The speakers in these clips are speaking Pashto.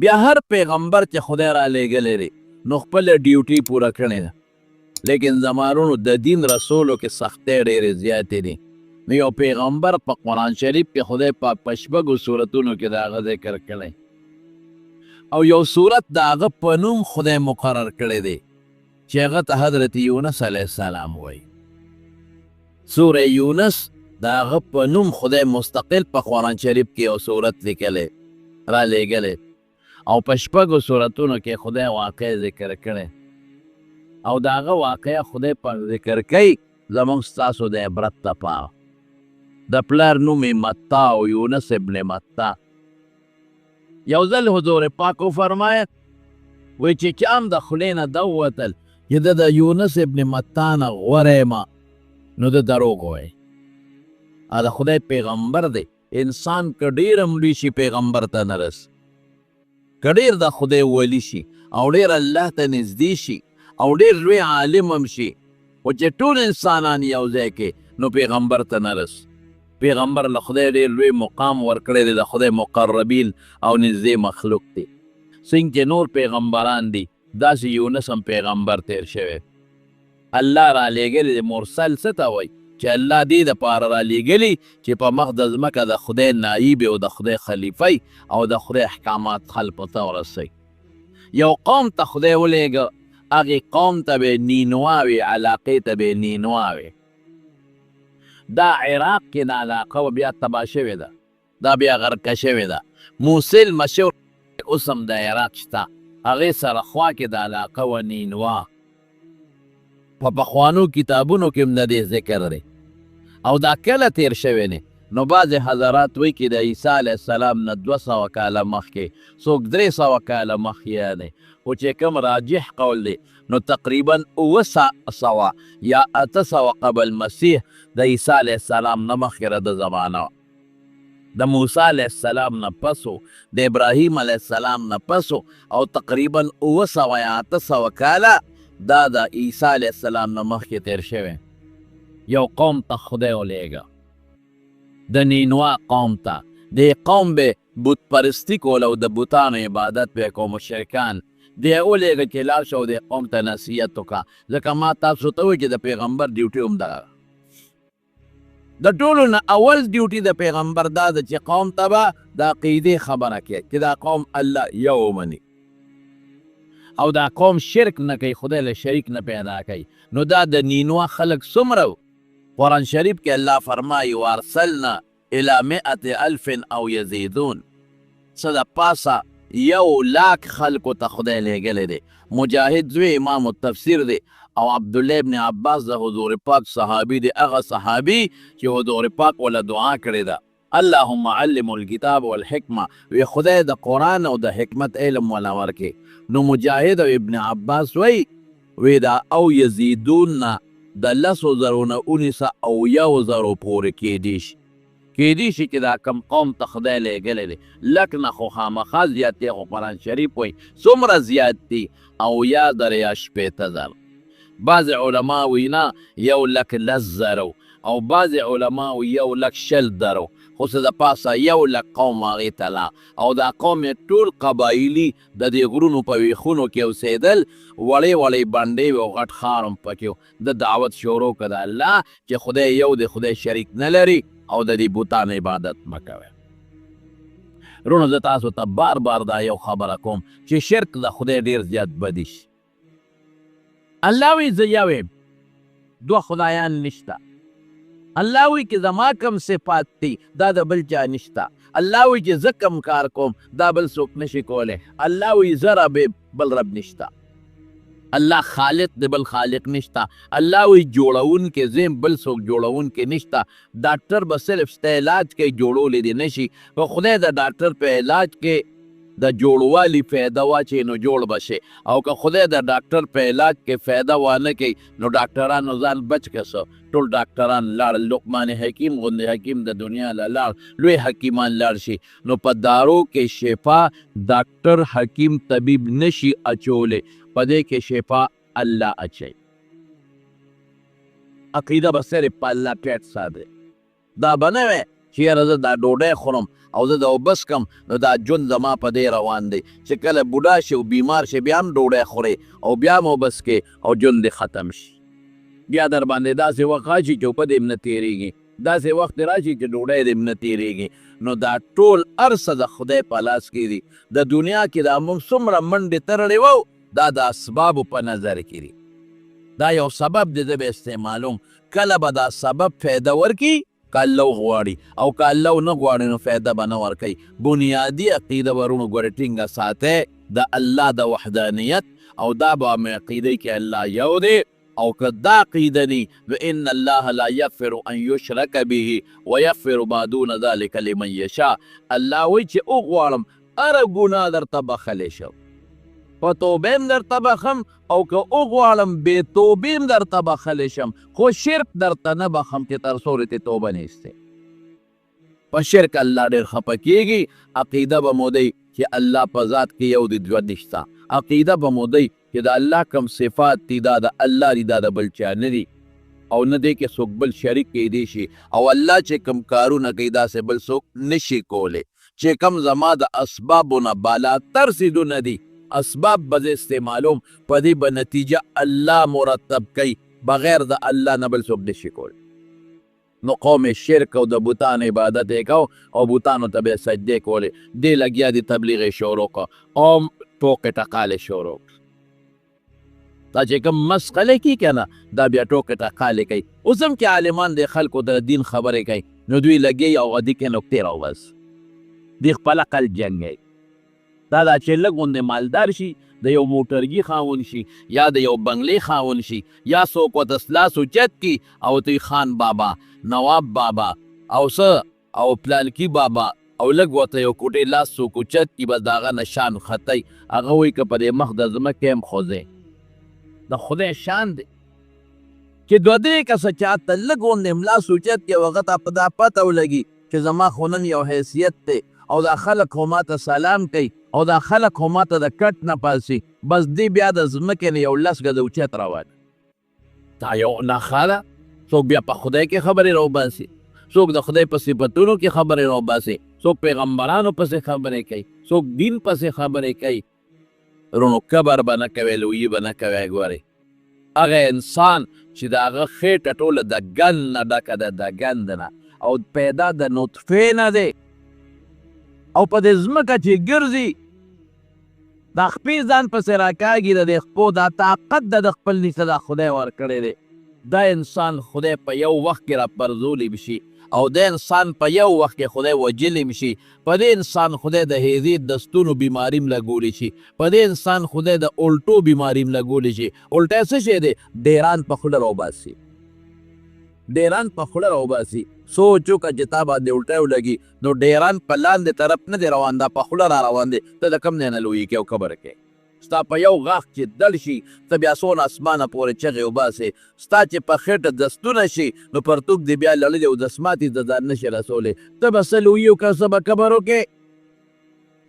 بیا هر پیغمبر چې خدای را لېږلی دی نو خپله ډیوټي پوره کړې ده، لیکن زما وروڼو د دین رسولو کې سختۍ ډېرې زیاتې دي. نو یو پیغمبر په قرآن شریف کې خدای پاک په شپږو سورتونو کې د هغه ذکر کړی او یو سورت د هغه په نوم خدای مقرر کړی دی چې هغه ته حضرت یونس علیه السلام وایي. سوره یونس د هغه په نوم خدای مستقل په قرآن شریف کې یو سورت لیکلی را لیږلی او په شپږو سورتونو کې خدای واقع ذکر کړی او د هغه واقعه خدای پاک ذکر کوي زموږ ستاسو د عبرت لپاره. د پلار نوم یې متا او یونس ابن متا. یو ځل حضور پاک وفرمایل، وایي چې چا هم د خولې نه دا ووتل چې زه د یونس ابن متا نه غوره یم، نو ده دروغ وویل. د خدای پیغمبر دی، انسان که ډېر هم لوی شي پیغمبر ته نه رسي، که ډېر د خدای ولي شي او ډېر الله ته نږدې شي او ډېر لوی عالم هم شي، خو چې ټول انسانان یو ځای کې نو پیغمبر ته نه رسي. پیغمبر له خدای ډېر لوی مقام ورکړی دی، د خدای مقربین او نږدې مخلوق دی. څنګه چې نور پیغمبران دي داسې یونس هم پیغمبر تیر شوی. الله را لېږلی دی. مرسل څه ته وایي؟ چې الله دې دپاره را لېږلي چې په مخ د ځمکه د خدای نایب او د خدای خلیفه او د خدای احکامات خلکو ته ورسوي. یو قوم ته خدای ولېږه، هغې قوم ته به نینوا وي، علاقې ته به نینوا وي. دا عراق کې دا علاقه وه، بیا تباه شوې ده، دا بیا غرقه شوې ده. موصل مشهور اوس هم د عراق شته، هغې سره خوا کې دا علاقه وه نینوا. په پخوانو کتابونو کې هم د دې ذکر دی او دا کله تیر شوی دی. نو بعضې حضرات وایي چې د عیسی علیه السلام نه 200 کاله مخکې، څوک 300 کاله مخکې یعنې، خو چې کوم راجح قول دی نو تقریبا 700 یا 800 قبل مسیح د عیسی علیه السلام نه مخکې د زمانه وه. د موسی علیه السلام نه پسو، د ابراهیم علیه السلام نه پسو او تقریبا 700 یا 800 کاله دا د عیسی علیه السلام نه مخکې تیر شوی. یو قوم ته خدای ولېږه، د نینوا قوم ته. دې قوم به بت پرستی کوله او د بتانو عبادت به کو، مشرکان. دی ولېږه چې لاړ شه او دې قوم ته نصیحت وکړه، ځکه ما تاسو ته وویل چې د پیغمبر ډیوټي هم دغه ده. د ټولو نه اول ډیوټي د پیغمبر دا ده چې قوم ته به د عقیدې خبره کوي چې دا قوم الله یو ومني او دا قوم شرک نه کوي، خدای له شریک نه پیدا کوي. نو دا د نینوا خلک څومره وو؟ قرآن شریف کې الله فرمایي وارسلنا الی 100,000 او یزیدون، څه د پاسه 1 لاک خلکو ته خدای لېږلی دی. مجاهد زوی امام التفسیر دی او عبدالله ابن عباس د حضور پاک صحابي دی، هغه صحابي چې حضور پاک وله دعا کړې ده، اللهم علم الکتاب والحکمه، وی خدای د قرآن او د حکمت علم ولا ورکې. نو مجاهد او ابن عباس وی وی دا او یزیدون نه د 10,000 نه ونیسه او 1,000 پورې کېدی شي، کېدی شي چې دا کم قوم ته خدای لېږلی دی لک نه خو خامخا زیات دی، خو قرآن شریف وایي څومره زیات دي؟ 70,000 یا 60,000. بعضې علما وایي نه 1,10,000 او بعضې علما وایي 1,20,000، خو څه د پاسه 1 لک قوم هغې ته لا. او دا قوم یې ټول قبایلي د دې غرونو په ویښونو کې اوسېدل، وړې وړې بنډې وې او غټ ښار هم پکې و. د دعوت شروع کړه د الله چې خدای یو دی، خدای شریک نه لري او د دې بوتانو عبادت مه کوئ. وروڼو زه تاسو ته بار بار دا یو خبره کوم چې شرک د خدای ډیر زیات بدی شي. الله وی زه یو یم، دوه خدایان نشته. الله وی چې زما کوم صفات دي دا د بل چا نشته. الله وی چې زه کوم کار کوم دا بل څوک نشي کولی. الله وی زه رب یم، بل رب نشته. الله خالق دی، بل خالق نشته. الله وی جوړونکی زه یم، بل څوک جوړونکی نشته. ډاکټر به صرف ستا علاج کوي، جوړولی دې نشي. که خدای د ډاکټر په علاج کې د جوړوالي فایده واچوي نو جوړ به شي، او که خدای د ډاکټر په علاج کې فایده وانه کوي نو ډاکټرانو ځان بچ که څه. ټول ډاکټران لاړل، لقمان حکیم غوندې حکیم د دنیا له لاړ، لوی حکیمان لاړ شي. نو په دارو کې شفا ډاکټر حکیم طبیب نشي اچولی، په دې کې شفا الله اچوي. عقیده به صرف په الله ټیټ ساتي. دا به نه وي چې یاره زه دا ډوډۍ خورم او زه دا اوبه څښم، نو دا ژوند زما په دې روان دی. چې کله بوډا شې او بیمار شې، بیا هم ډوډۍ خورې او بیا هم اوبه څښې او ژوند دې ختم شي. بیا در باندې داسې وخت راشي چې اوبه دې هم نه تېرېږي، داسې وخت راشي چې ډوډۍ دې هم نه تېرېږي. نو دا ټول هر څه د خدای په لاس کې دي. د دنیا کې دا موږ څومره منډې ترړې وو، دا د اسبابو په نظر کې دي. دا یو سبب دی، زه به استعمالوم. کله به دا سبب فایده ورکړي که الله وغواړي، او که الله ونه غواړي نو فایده به نه ورکوي. بنیادي عقیده ورونو ګورې ټینګه ساتئ د الله د وحدانیت، او دا به مې عقیده کې الله یو دی. او که دا عقیده نی نو ان الله لا یغفر ان یشرک به ویغفر ما دون ذلک لمن یشاء. الله وایي چې وغواړم هره ګناه درته بخښلی شم، په توبه هم درته بخښم، او که وغواړم بې توبې هم درته بخښلی شم، خو شرک درته نه بخښم چې تر څو پورې توبه نه ایستې. په شرک الله ډېر خپه کېږي. عقیده به مو دی چې الله په ذات کې یو دی، دوه نشته. عقیده به مو دی چې د الله کوم صفات دي دا د الله دي، دا د بل چا نه دي، او نه دې کې څوک بل شریک کېدی شي. او الله چې کوم کارونه کوي داسې بل څوک نشي کولی. چې کوم زما د اسبابو نه بالاتر څیزونه دي، اسباب به زه استعمالوم، په دې به نتیجه الله مرتب کوي، بغیر د الله نه بل څوک نشي کولی. نو قوم شرک او د بوتانو عبادت یې کو او بوتانو ته به سجدې کولې. دې لګیا دي تبلیغ یې شروع کړ او ټوکې ټقالې شروع کړ. دا چې کوم مسخله کی که نه، دا بیا ټوکې ټقالې کوي. اوس هم چې عالمان د خلکو د دین خبرې کوي نو دوی لګي او غدي کې نکتې راوباسي، دوی خپل عقل جنګوي. دا دا چې لږ غوندې مالدار شي، د یو موټرګي خاوند شي یا د یو بنګلې خاوند شي، یا څوک ورته لاس اوچت کړي او ورته خان بابا، نواب بابا او څه او پلانکي بابا، او لږ ورته یو کوټې لاس څوک اوچت کړي، بس د هغه نه شان ختی. هغه وایي که په دې مخ د ځمکې هم خوځې، د خدای شان دی چې دوه درې کسه چاته لږ غوندې هم لاس اوچت کړي او هغه ته په دا پته ولګي چې زما خو نن یو حیثیت دی، او دا خلک خو ماته سلام کوي، او دا خلک خو ماته د کټ نه پاسي، بس دی بیا د ځمکې نه یو لس ګزه اوچت روان. دا یو نښه ده. څوک بیا په خدای کې خبرې راوباسي، څوک د خدای په صفتونو کې خبرې راوباسي، څوک پیغمبرانو پسې خبرې کوي، څوک دین پسې خبرې کوي. رونو کبر به نه کوي، لویي به نه کوي. ګورې هغه انسان چې د هغه خېټه ټوله د ګند نه ډکه ده، د ګند نه، او پیدا د نطفې نه دی، او په دې ځمکه چې ګرځي دا خپې ځان پسې راکاږي، د دې خپو دا طاقت د خپل نشته، دا خدای ورکړی دی. دا انسان خدای په یو وخت کې راپرځولی شي، او دا انسان په یو وخت کې خدای وژلی شي. په دې انسان خدای د هیضې د ستونو بیماري هم لګولی شي، په دې انسان خدای د الټو بیماري هم لګولی شي. الټه څه شی دی؟ ډیران په خوله راوباسي، ډیران په خوله راوباسي. سوچ وکړه چې تا باندې الټه ولګي نو ډیران په لاندې طرف نه دی روان، دا په خوله را روان دی، ته د کوم ځای نه لویي کې او کبر کې. ستا په یو غاښ چې دل شي ته بیا څونه اسمانه پورې چغې وباسې، ستا چې په خېټه دستونه شي نو پرتوګ دې بیا لړلی او دستماتي ته ځان نه شي رسولی. ته به څه لویي وکړه، څه به کبر وکړې؟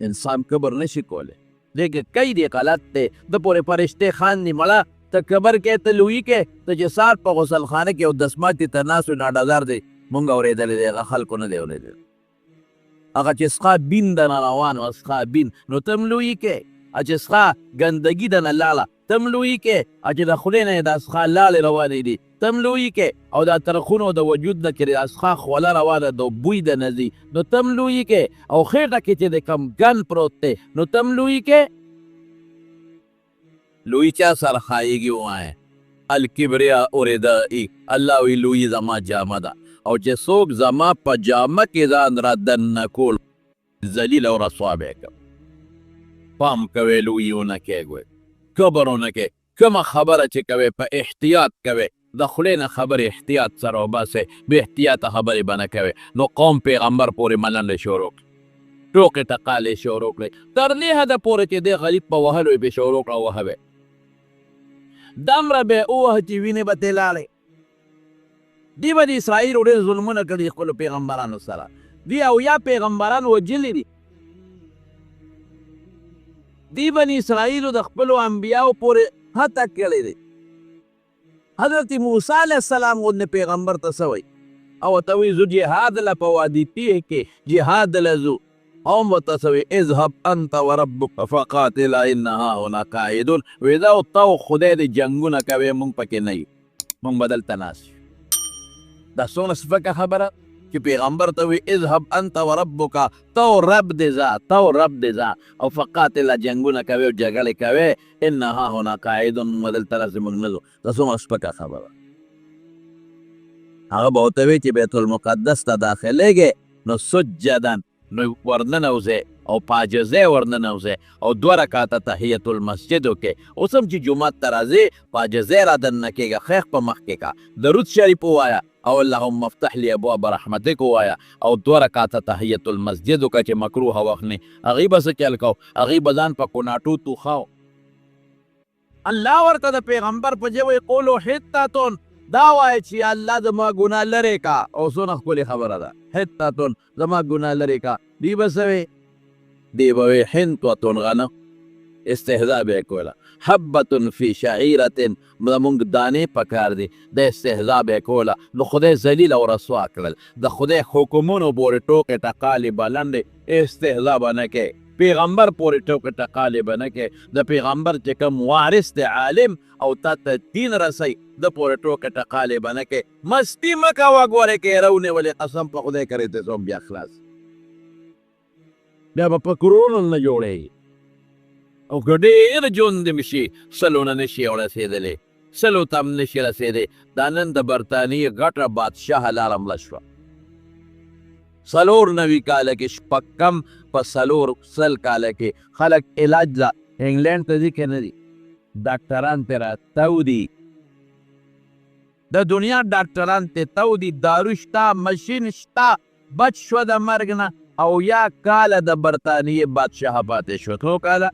انسان کبر نه شي کولی. دې کې کوي دی غلط دی، د پورې فرشتې خاندي مړه، ته کبر کې، ته لویي کې، ته چې سهار په غسلخانه کې او دستماتي ته ناست وې ناډزار دی. مونږ اورېدلی دی، هغه خلکو نه دی اورېدلی. هغه چې سخا بین د نه روان وه، سخا بین، نو ته هم لویي کې. چې سخا ګندګي د نه لاړه، ته هم لویي کې. چې د خولې نه یې دا سخا لاړې روانې دي، ته هم لویي کې. او دا ترخونو د وجود نه چې دا سخا خوله روانه ده، بوی د نه ځي، نو ته هم لویي کې. او خېټه کې چې د کوم ګند پروت دی، نو ته هم لویي کې. لویي چا سره ښایېږي ووایه؟ الکبریا اردائی، الله وی لویي زما جامه ده، او چې څوک زما په جامه کې ځان را دننه کول، ذلیل او رسوا به یې کړم. پام کوئ، لویي ونه کېږئ، کبر ونه کوئ. کومه خبره چې کوئ په احتیاط کوئ، د خولې نه خبرې احتیاط سره وباسئ، بې احتیاطه خبرې به نه کوئ. نو قوم پیغمبر پورې ملنډې شروع کړې، ټوکې ټقالې شروع کړې، تر دې حده پورې چې دې غریب په وهلو یې پرې شروع کړه وهه به یې. دمره به یې ووهه چې وینې به ترې لاړې. دې به د اسرائیلو ډېر ظلمونه کړي خپلو پیغمبرانو سره، دې او یا پیغمبران وژلي دي. دې بني اسرائیلو د خپلو انبیاو پورې هتک کړی دی. حضرت موسی علیه السلام غوندې پیغمبر ته څه وایي؟ او ورته وایي ځو جهاد له په وادي تیه کې جهاد له ځو. قوم ورته څه وایي؟ اذهب انت وربک فقاتلا انا هاهنا قاعدون. وایي ځه او ته او خدای دې جنګونه کوئ، موږ پکې نه یو، موږ به دلته ناست یو. دا څومره سپکه خبره چې پیغمبر ته وایي اذهب انت وربک، ته او رب دې ځه، ته او رب دې ځه او فقاتلا جنګونه کوئ او جګړې کوئ، انا هاهنا قاعدون، موږ به دلته ناست یو، موږ نه ځو. دا څومره سپکه خبره. هغه به ورته وایي چې بیت المقدس ته داخلېږئ نو سجدا، نو ورننوځئ او په عاجزۍ ورننوځئ او دوه رکعته تحیت المسجد وکړئ. اوس هم چې جومات ته راځې په عاجزۍ را دننه کېږه، خیر په مخ کې کا، درود شریف ووایه او اللهم افتح لي ابواب رحمتک ووایه او دوه رکعته تحیت المسجد وکړه چې مکروه وخت نه. هغوی به څه چل کو؟ هغوی به ځان په کوناټو توخاو. الله ورته د پیغمبر په ژبه وایي قولو حطة، دا وایه چې یا الله زما ګناه لرې کا. او څونه ښکلې خبره ده، حطة، زما ګناه لرې کا. دوی به څه وایي؟ دوی به وایي حنطة، غنم. استهزاء به یې کوله. حبة فی شعیرة، زمونږ دانې پکار دي، د استهزاء به یې کوله. نو خدای ذلیل او رسوا کړل. د خدای حکمونو پورې ټوکې ټقالې به لنډې، استهزاء به نه کوې. پیغمبر پورې ټوکې ټقالې به نه کوې. د پیغمبر چې کوم وارث دی عالم او تا ته دین رسوي، ده پورې ټوکې ټقالې به نه کوې. مستي مه کوه، ګورې که یې راونیولې قسم په خدای که رېتې څوم بیا خلاص، بیا به په کورونو نه جوړېږي. او که ډېر ژوند دې شي سلو نه نشي رسېدلی، سلو ته هم نشي رسېدی. دا نن د برتانیې غټه بادشاه لاره مړه شوه، 94 کاله کې، شپږ کم په 400 کاله کې. خلک علاج له انګلند ته ځي که نه دي؟ ډاکټران ترې راتاو دي، د دنیا ډاکټران ترې تاو دي، دارو شته، مشین شته، بچ شوه د مرګ نه. او یا کاله د برتانیې بادشاه پاتې شو. څو کاله؟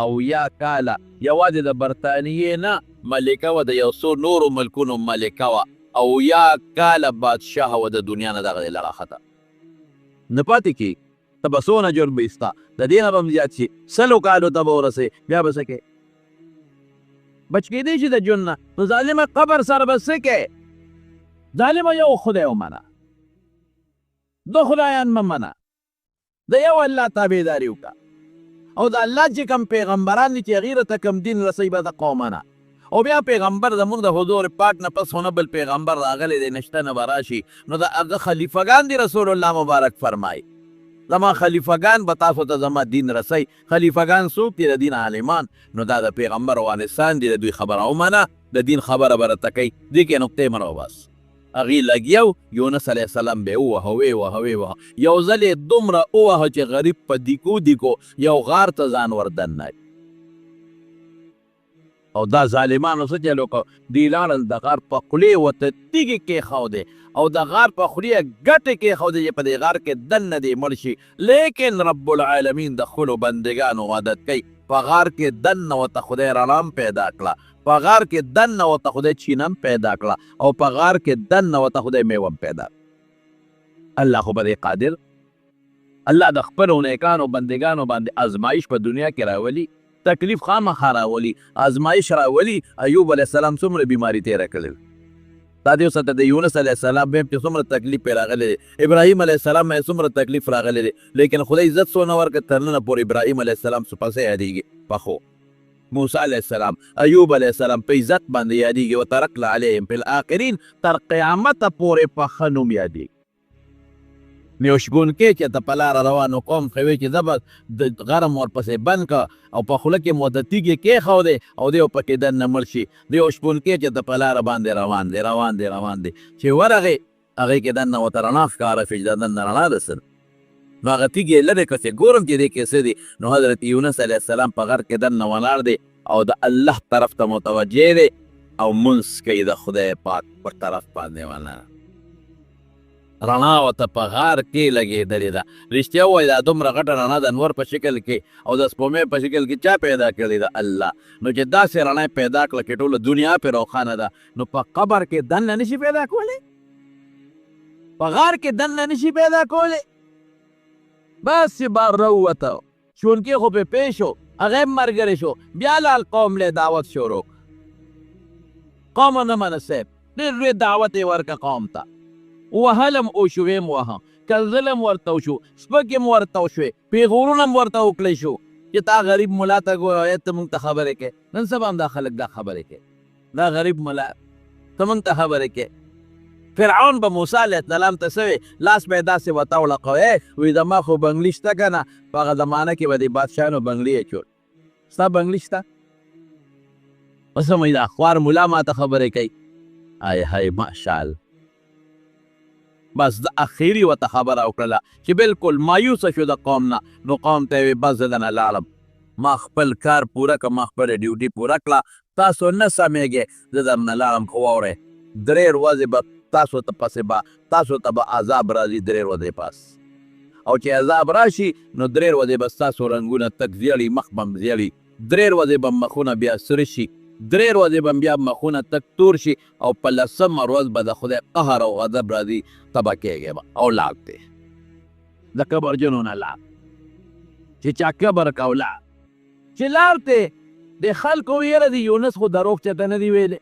او یا کاله. یوازې د برتانیې نه ملکه وه، د یو څو نورو ملکونو ملکه وه. او یا کاله بادشاه وه، د دنیا نه دغه لاره خطا نه پاتې کېږي. ته به څونه ژوند به ستا د دې نه به هم زیات شي، 100 کالو ته به ورسې، بیا به څه کوې؟ بچ کېدی شي د ژوند نه. نو ظالمه قبر سره به څه کوې؟ ظالمه یو خدای ومنه، دو خدایان مه منه، د یو الله تابعداري وکړه او د الله چې کوم پیغمبران دي چې هغوی راته کوم دین رسوي به دقه ومنه. او بیا پیغمبر زموږ د حضور پاک نه پس خو نه بل پیغمبر راغلی دی، نشته نه به راشي. نو د هغه خلیفهګان دي، رسول الله مبارک فرمایي زما خلیفهګان به تاسو ته زما دین رسوي. خلیفهګان څوک دي؟ د دین عالمان. نو دا د پیغمبر وارثان دي، د دوی خبره ومنه، د دین خبره به راته کوي. دې کې نقطې مه راوباسه. هغوی لګیا وو، یونس علیه السلام به یې ووهه، ویې وهه، ویې وهه. یو ځل یې دومره ووهه چې غریب په دیکو دیکو یو غار ته ځان ور دننه. او دا ظالمانو څه چل وکړ؟ دوی لاړل د غار په خولې ورته تیږې کېښودې او د غار په خولې یې ګټې کېښودې چې په دې غار کې دننه دې مړ شي. لیکن رب العالمین د خپلو بندګانو عادت کوي، په غار کې دننه ورته خدای رڼا هم پیدا کړه، په غار کې دننه ورته خدای چینه هم پیدا کړه او په غار کې دننه ورته خدای میوه هم پیدا کړه. الله خو په دې قادر. الله د خپلو نیکانو بندګانو باندې ازمایش په دنیا کې راولي، تکلیف خامخا راولي، ازمایش راولي. ایوب علیه السلام څومره بیماری تیره کړې ده، دا دې وساته. د یونس علیه السلام به چې څومره تکلیف پرې راغلی دی، ابراهیم علیه السلام یې څومره تکلیف راغلی دی، لیکن خدای عزت څونه ورکړ، تر ننه پورې ابراهیم علیه السلام څه پسې یادېږي. پخو موسی علیه السلام، ایوب علیه السلام په عزت باندې یادېږي. وترکنا علیهم فی الاخرین، تر قیامته پورې په ښه نوم یادېږي. نو یو شپونکی چې ته په لاره روان و، قوم ښه وی چې زه به د غرم ورپسې بند که او په خوله کې مو د تیږې کېښودې او دی پکې دننه مړ شي. د یو شپونکی چې ته په لاره باندې روان دی، روان دی، روان دی، چې ورغی هغې کې دننه ورته رڼا ښکاره شوه چې دا دننه رڼا ده څه ده. نو هغه تیږې یې لرې کړه چې ګورم چې دې کې څه دي. نو حضرت یونس علیه السلام په غر کې دننه ولاړ دی او د الله طرف ته متوجه دی او مونځ کوي، د خدای پاک پر طرف باندې ولاړ. رڼا ورته په غار کې لګېدلې ده. رښتیا ووایه، دا دومره غټه رڼا د انور په شکل کې او د سپوږمۍ په شکل کې چا پیدا کړې ده؟ الله. نو چې داسې رڼا یې پیدا کړه چې ټوله دنیا پرې روښانه ده، نو په قبر کې دننه نشي پیدا کولی؟ په غار کې دننه نشي پیدا کولی؟ بس چې بار راووته، شونکی خو پرې پېښ شو، هغه هم ملګری شو، بیا لاړ قوم له دعوت شروع کړ. قوم نه منه صاحب، ډېر لوی دعوت یې ورکړ قوم ته. وهل هم وشو، ویم وهه، کنځل هم ورته وشو، سپکې هم ورته وشوې، پیغورونه هم ورته وکړی شو چې تا غریب ملا ته ګوره، ته مونږ ته خبرې کوې. نن سبا هم دا خلک دا خبرې کوي، دا غریب ملا ته مونږ ته خبرې کوې. فرعون به موسی علیه السلام ته څه وې؟ لاس به یې داسې ورته وړقوی، وایي زما خو بنګلي شته که نه؟ په هغه زمانه کې به د بادشاهانو بنګلي اچول. ستا بنګلي شته؟ اوس هم وایي دا خوار ملا ما ته خبرې کوي. آی های ماشاءالله. بس د اخیری ورته خبره وکړله چې بالکل مایوسه شو د قوم نه، نو قوم ته یې وې بس زه درنه لاړم، ما خپل کار پوره کړ، ما خپله ډیوټي پوره کړه، تاسو نه سمېږئ، زه درنه لاړم. خو واورئ، درې ورځې به تاسو ته پسې به تاسو ته به عذاب راځي، درې ورځې پس، او چې عذاب راشي نو درې ورځې به ستاسو رنګونه تک زیړي، مخ به هم زیړي، درې ورځې به مخونه بیا سره شي، درې ورځې به بیا مخونه تک تور شي، او په لسمه ورځ به د خدای قهر او غضب راځي، تباه کېږئ به. او لاړ دی د کبرجنو نه لاړ، چې چا کبر کو لاړ، چې لاړ دی د خلکو ویره دي، یونس خو دروغ چاته نه دی ویلی،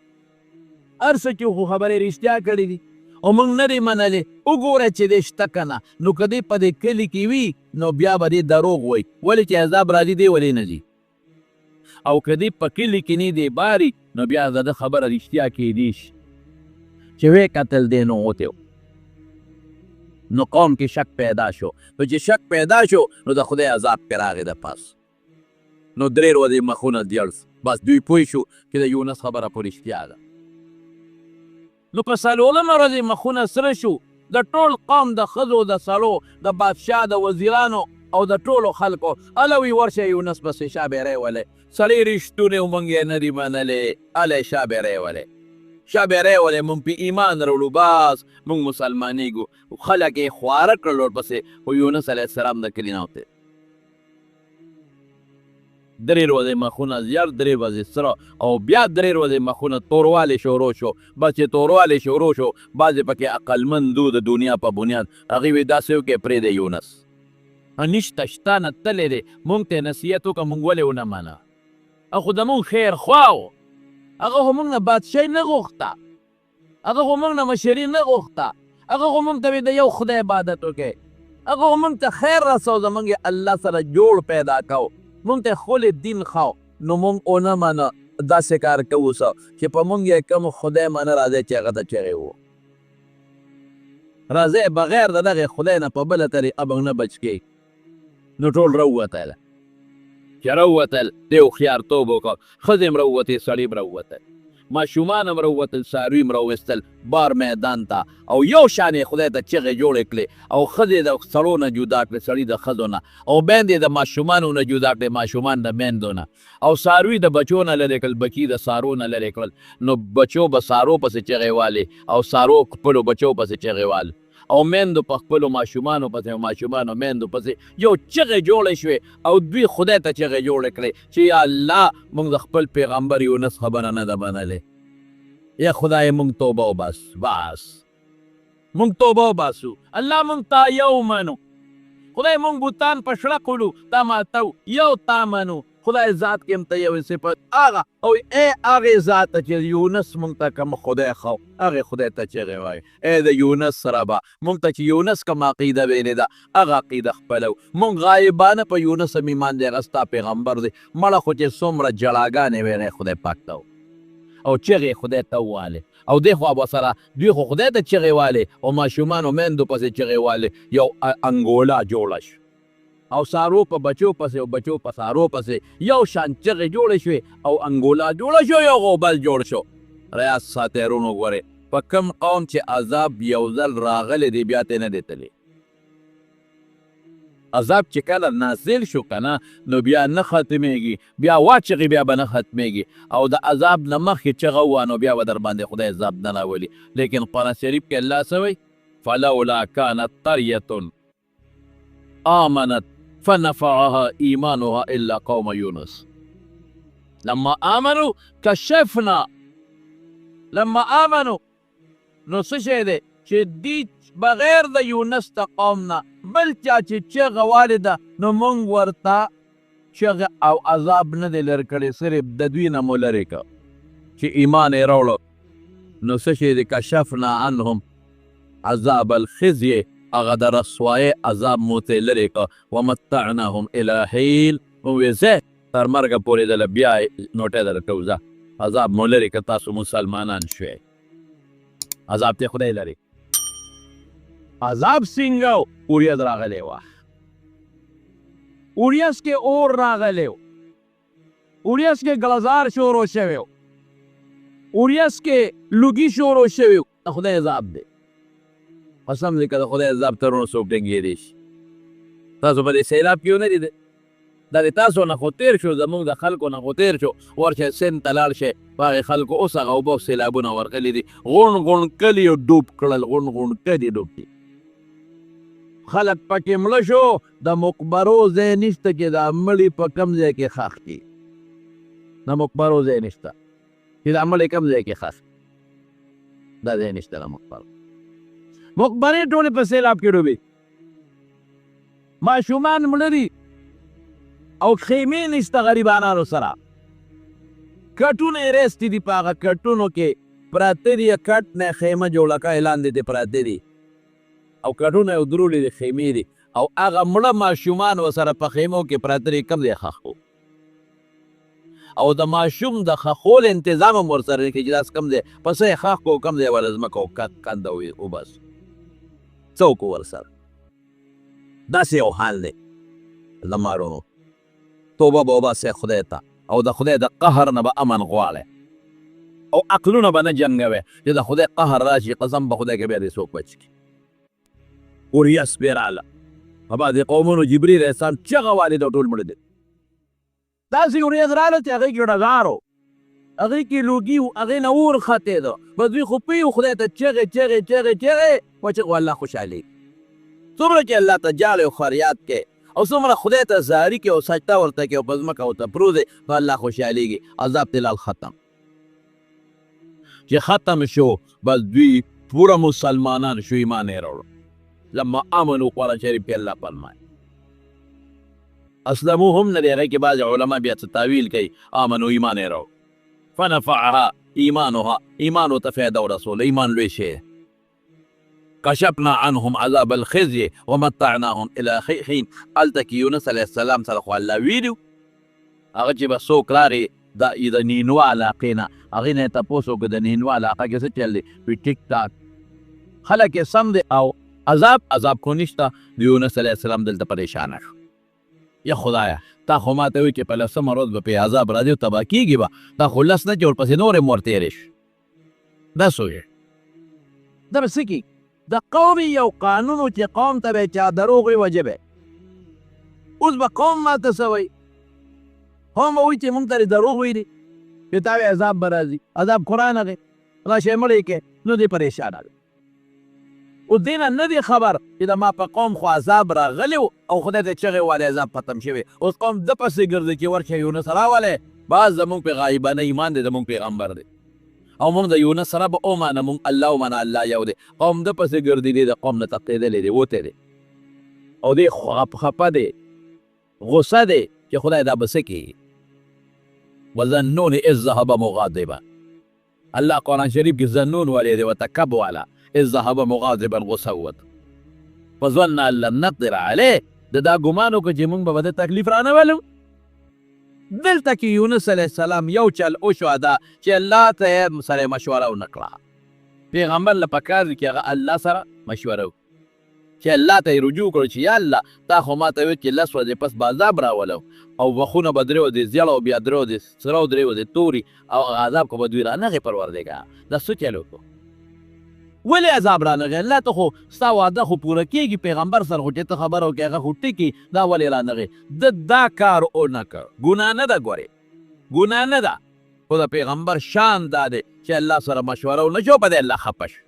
هر څه چې خو خبرې رښتیا کړې دي او موږ نه دی منلې، وګوره چې دی شته که نه. نو که دی په دې کلي کې وي نو بیا به دی دروغ وایي، ولې چې عذاب راځي دی ولې نه ځي، او که دی په کلي کې نه دی باري نو بیا د ده خبره رښتیا کېدی شي. چې ویې کتل دی نو وتی، نو قوم کې شک پیدا شو، نو چې شک پیدا شو نو د خدای عذاب پرې راغی د پاس، نو درې ورځې مخونه زیړ، بس دوی پوه شو چې د یونس خبره په رښتیا ده. نو په څلورمه ورځ یې مخونه سره شو، د ټول قوم، د ښځو، د سړو، د بادشاه، د وزیرانو او د ټولو خلکو. هله وی ورشه یونس پسې شا بیری ولې، سړی رښتونی و، مونږ یې نه دي منلې، هله شا بیری ولې، شا بیری ولې، مونږ پې ایمان راوړو، بس مونږ مسلمانېږو. خلک یې خواره کړل ورپسې، خو یونس علیه السلام د کلي نه وتی. درې ورځې مخونه زیړ، درې ورځې سره، او بیا درې ورځې مخونه توروالی شروع شو. بس چې توروالی شروع شو، بعضې پکې عقلمند وو د دنیا په بنیاد، هغوی وی داسې وکړئ پرېږدئ یونس نشته، شته نه تللی دی، مونږ ته نصیحت وکړه، مونږ ولې ونه منه؟ خو د مونږ خیر خوا و، هغه خو مونږ نه بادشاهي نه غوښته، هغه خو مونږ نه مشري نه غوښته، هغه خو مونږ ته وی د یو خدای عبادت وکړئ، هغه خو مونږ ته خیر رسو، زمونږ یې الله سره جوړ پیدا کو، مونږ ته ښکلی دین ښو، نو مونږ ونه منه. داسې کار کوو څه چې په مونږ یې کوم خدای منه، راځئ چې هغه ته چغې وو، راځئ بغیر د دغې خدای نه په بله طریقه موږ نه بچ کېږو. نو ټول راووتل، چې راووتل دې هوښیارتوب وکړ، ښځې هم راووتې، سړي هم راووتل، ماشومان هم راووتل، څاروي هم راوویستل بار میدان ته، او یو شان یې خدای ته چغې جوړې کړې، او ښځې د سړو نه جدا کړې، سړي د ښځو نه، او میندې د ماشومانو نه جدا کړې، ماشومان د میندو نه، او څاروي د بچو نه لرې کړل، بچي د څارو نه لرې کړل. نو بچو به څارو پسې چغې والې، او څارو خپلو بچو پسې چغې وال، او میندو په خپلو ماشومانو پسې، او ماشومانو میندو پسې یو چغې جوړې شوې، او دوی خدای ته چغې جوړې کړې چې یا الله موږ د خپل پیغمبر یونس خبره نه ده منلې، یا خدای موږ توبه وباسو، بس موږ توبه وباسو، الله موږ تا یو منو، خدای موږ بوتان په شړقولو تا ماتو، یو تا منو، خدای ذات کې هم ته یو صفت هغه، او ای هغې ذات چې یونس موږ ته کوم خدای ښو، هغې خدای ته چغې وایي، ای د یونس ربه موږ ته چې یونس کوم عقیده ویلې ده هغه عقیده خپلو، موږ غایبانه په یونس هم ایمان دی، هغه ستا پیغمبر دی، مړه خو چې څومره جړاګانې ویلې خدای پاک ته او چغې خدای ته ووالې، او دې خوا به سره دوی خو خدای ته چغې والې، او ماشومانو میندو پسې چغې والې، یو انګولا جوړه شو، او سارو په بچو پسې او بچو په سارو پسې یو شان چغې جوړې شوې، او انګولا جوړه شو، یو غوبل جوړ شو. ریاض ساتیرونو ګورې په کم قوم چې عذاب یو ځل راغلی دی بیا ته نه دی تللی، عذاب چې کله نازل شو که نه نو بیا نه ختمېږي، بیا واچغې بیا به نه ختمېږي، او د عذاب نه مخکې چغه ووه نو بیا به در باندې خدای عذاب نه راولي. لیکن قرآن شریف کې الله څه وایي؟ فلولا کانت قریة آمنت فنفعها ایمانها الا قوم یونس لما آمنوا کشفنا، لما آمنوا نو څه شی دی چې دی بغیر د یونس د قوم نه بل چا چې چغه والې ده نو مونږ ورته چغه او عذاب نه دی لرې کړی، صرف د دوی نه مو لرې کړ چې ایمان یې راوړو. نو څه شی دی؟ کشفنا عنهم عذاب الخزي هغه د رسوایۍ عذاب مو ترې لرې کړ، ومتعناهم الی حین، موږ ویې ځئ تر مرګه پورې دله بیا نوټه درکوو، ځه عذاب مو لرې کړ، تاسو مسلمانان شوئ، عذاب ته خدای لرې. عذاب څنګه و؟ اوریځ راغلی وه، اوریځ کې اور راغلی و، اوریځ کې ګلزار شروع شوی و، اوریځ کې لوګي شروع شوی و. د خدای عذاب دی، قسم دی که د خدای عذاب ته وروڼو څوک ټینګېدی شي. تاسو په دې سیلاب کې ونه لیدل؟ دا د تاسو نه خو تېر شو، زموږ د خلکو نه خو تېر شو. ورشئ سند ته لاړ شئ، په هغې خلکو اوس هغه اوبه او سیلابونه ورغلي دي، غوڼ غوڼ کلي یې ډوب کړل، غوڼ غوڼ کلي ډوب دي، خلک پکې مړه شو. د مقبرو ځای نشته چې دا مړي په کوم ځای کې ښخ کړي، د مقبرو ځای نشته چې دا مړی کوم ځای کې ښخ، دا ځای نشته. د مقبرو مقبرې ټولې په سیلاب کې ډوبې، ماشومان مړه دي او خیمې نشته غریبانانو سره، کټونه یې رېستي دي، په هغه کټونو کې پراته دي، کټ نه خیمه جوړه کړې لاندې ترې پراته دي او کټونه یې ودرولي دي، خیمې دي، او هغه مړه ماشومان ورسره په خیمو کې پراته دي، کوم ځای ښخ کړو؟ او د ماشوم د ښخولو انتظام هم ورسره نه کېږي چې داسې کوم ځای په څه یې ښخ کړو، کوم ځای ورله ځمکه او کنده وباسو، څه وکړو ورسره؟ داسې یو حال دی زما وروڼو. توبه به وباسئ خدای ته او د خدای د قهر نه به امن غواړئ او عقلونه به نه جنګوئ چې د خدای قهر راشي، قسم په خدای که بیا دې څوک بچ کړي. اوریاس پرې راله، په بعضې قومونو جبریل علیه السلام چغه والې ده، ټول مړه دي. داسې ورېځ راله چې هغې کې ډزار و، هغې کې لوګي و، هغې نه اور ختېده، بس دوی خو پوه وو خدای ته چغې چغې چغې چغې په چغو الله خوشحالېږي. څومره چې الله ته ژاړې او فریاد کوې او څومره خدای ته زاري کوې او سجده ورته کوې او په ځمکه ورته پروت نو الله خوشحالېږي. عذاب ترې لاړ ختم، چې ختم شو بس دوی پوره مسلمانان شو، ایمان یې راوړ. لما آمنو قرآن شریف کې الله فرمایي اسلمو هم نه دی، هغې کې بعضې علما بیا څه تاویل کوي، آمنو ایمان یې راوړ، فنفعها ایمانها، ایمان ورته فایده ورسوله، ایمان لوی شی. کشفنا عنهم عذاب الخزي ومتعناهم الى حين. هلته کې یونس علیه السلام سره خو الله ویلي هغه چې به څوک راغی د نینوا علاقې نه، هغې نه یې تپوس وکړ د نینوا علاقه کې څه چل دی، وي ټیک ټاک خلک یې سم دی او عذاب عذاب خو نشته. نو یونس علیه السلام دلته پریشانه شو، یا خدایه تا خو ماته وویل چې په لسمه ورځ به پرې عذاب راځي او تباه کېږي به، تا خو لس نه چې ورپسې نورې هم ورتېرې شوې، دا څه وایې؟ دا به څه کېږي؟ د قوم یو قانون و چې قوم ته به چا دروغ وي وجه به، اوس به قوم ماته څه وایي؟ قوم به وایي چې موږ ته دې دروغ ویلي چې تا وایې عذاب به راځي، عذاب خو رانغی، راشئ مړ یې کړئ، نو دی پریشانه دی. اوس دې نه نه دی خبر چې د ما په قوم خو عذاب راغلی و او خدای ته چغې والې عذاب ختم شوی، اوس قوم ده پسې ګرځي چې ورشه یونس راولئ، بس زموږ په غایبانه ایمان دی، زموږ پیغمبر دی او موږ د یونس رب ومانه، موږ الله ومانه، الله یو دی. قوم ده پسې ګرځي، دی د قوم نه تښتېدلی دی، وتی دی او دی خپه دی، غصه دی چې خدای دا به څه کېږي. وذنون اذ ذهب مغاضبا، الله قرآن شریف کې ذنون ولې دی ورته کب والا، اذ ذهب مغاضبا غصه ووت، فظن ان لم نقدر علیه، ده دا ګمان وکړ چې موږ به ده تکلیف رانه ولو. دلته کې یونس علیه السلام یو چل وشو ادا چې الله ته یې سره مشوره ونه کړه. پیغمبر له پکار دي چې هغه الله سره مشوره وکړي، چې الله ته یې رجوع کړو چې یا الله تا خو ما ته ویل چې لس ورځې پس به عذاب راولم او وخونه به درې ورځې زیړ او بیا درې ورځې سره او درې ورځې توري او هغه عذاب خو به دوی رانغی پروردګار، دا څه چل وکړو؟ ولې عذاب رانغی؟ الله ته خو ستا وعده خو پوره کېږي، پیغمبر سره خو چې ته خبره وکړې هغه خو ټکي، دا ولې رانغی؟ ده دا کار ونه کړ. ګناه نه ده، ګورې ګناه نه ده، خو د پیغمبر شان دا دی چې الله سره مشوره ونه شو، په دې الله خپه شو.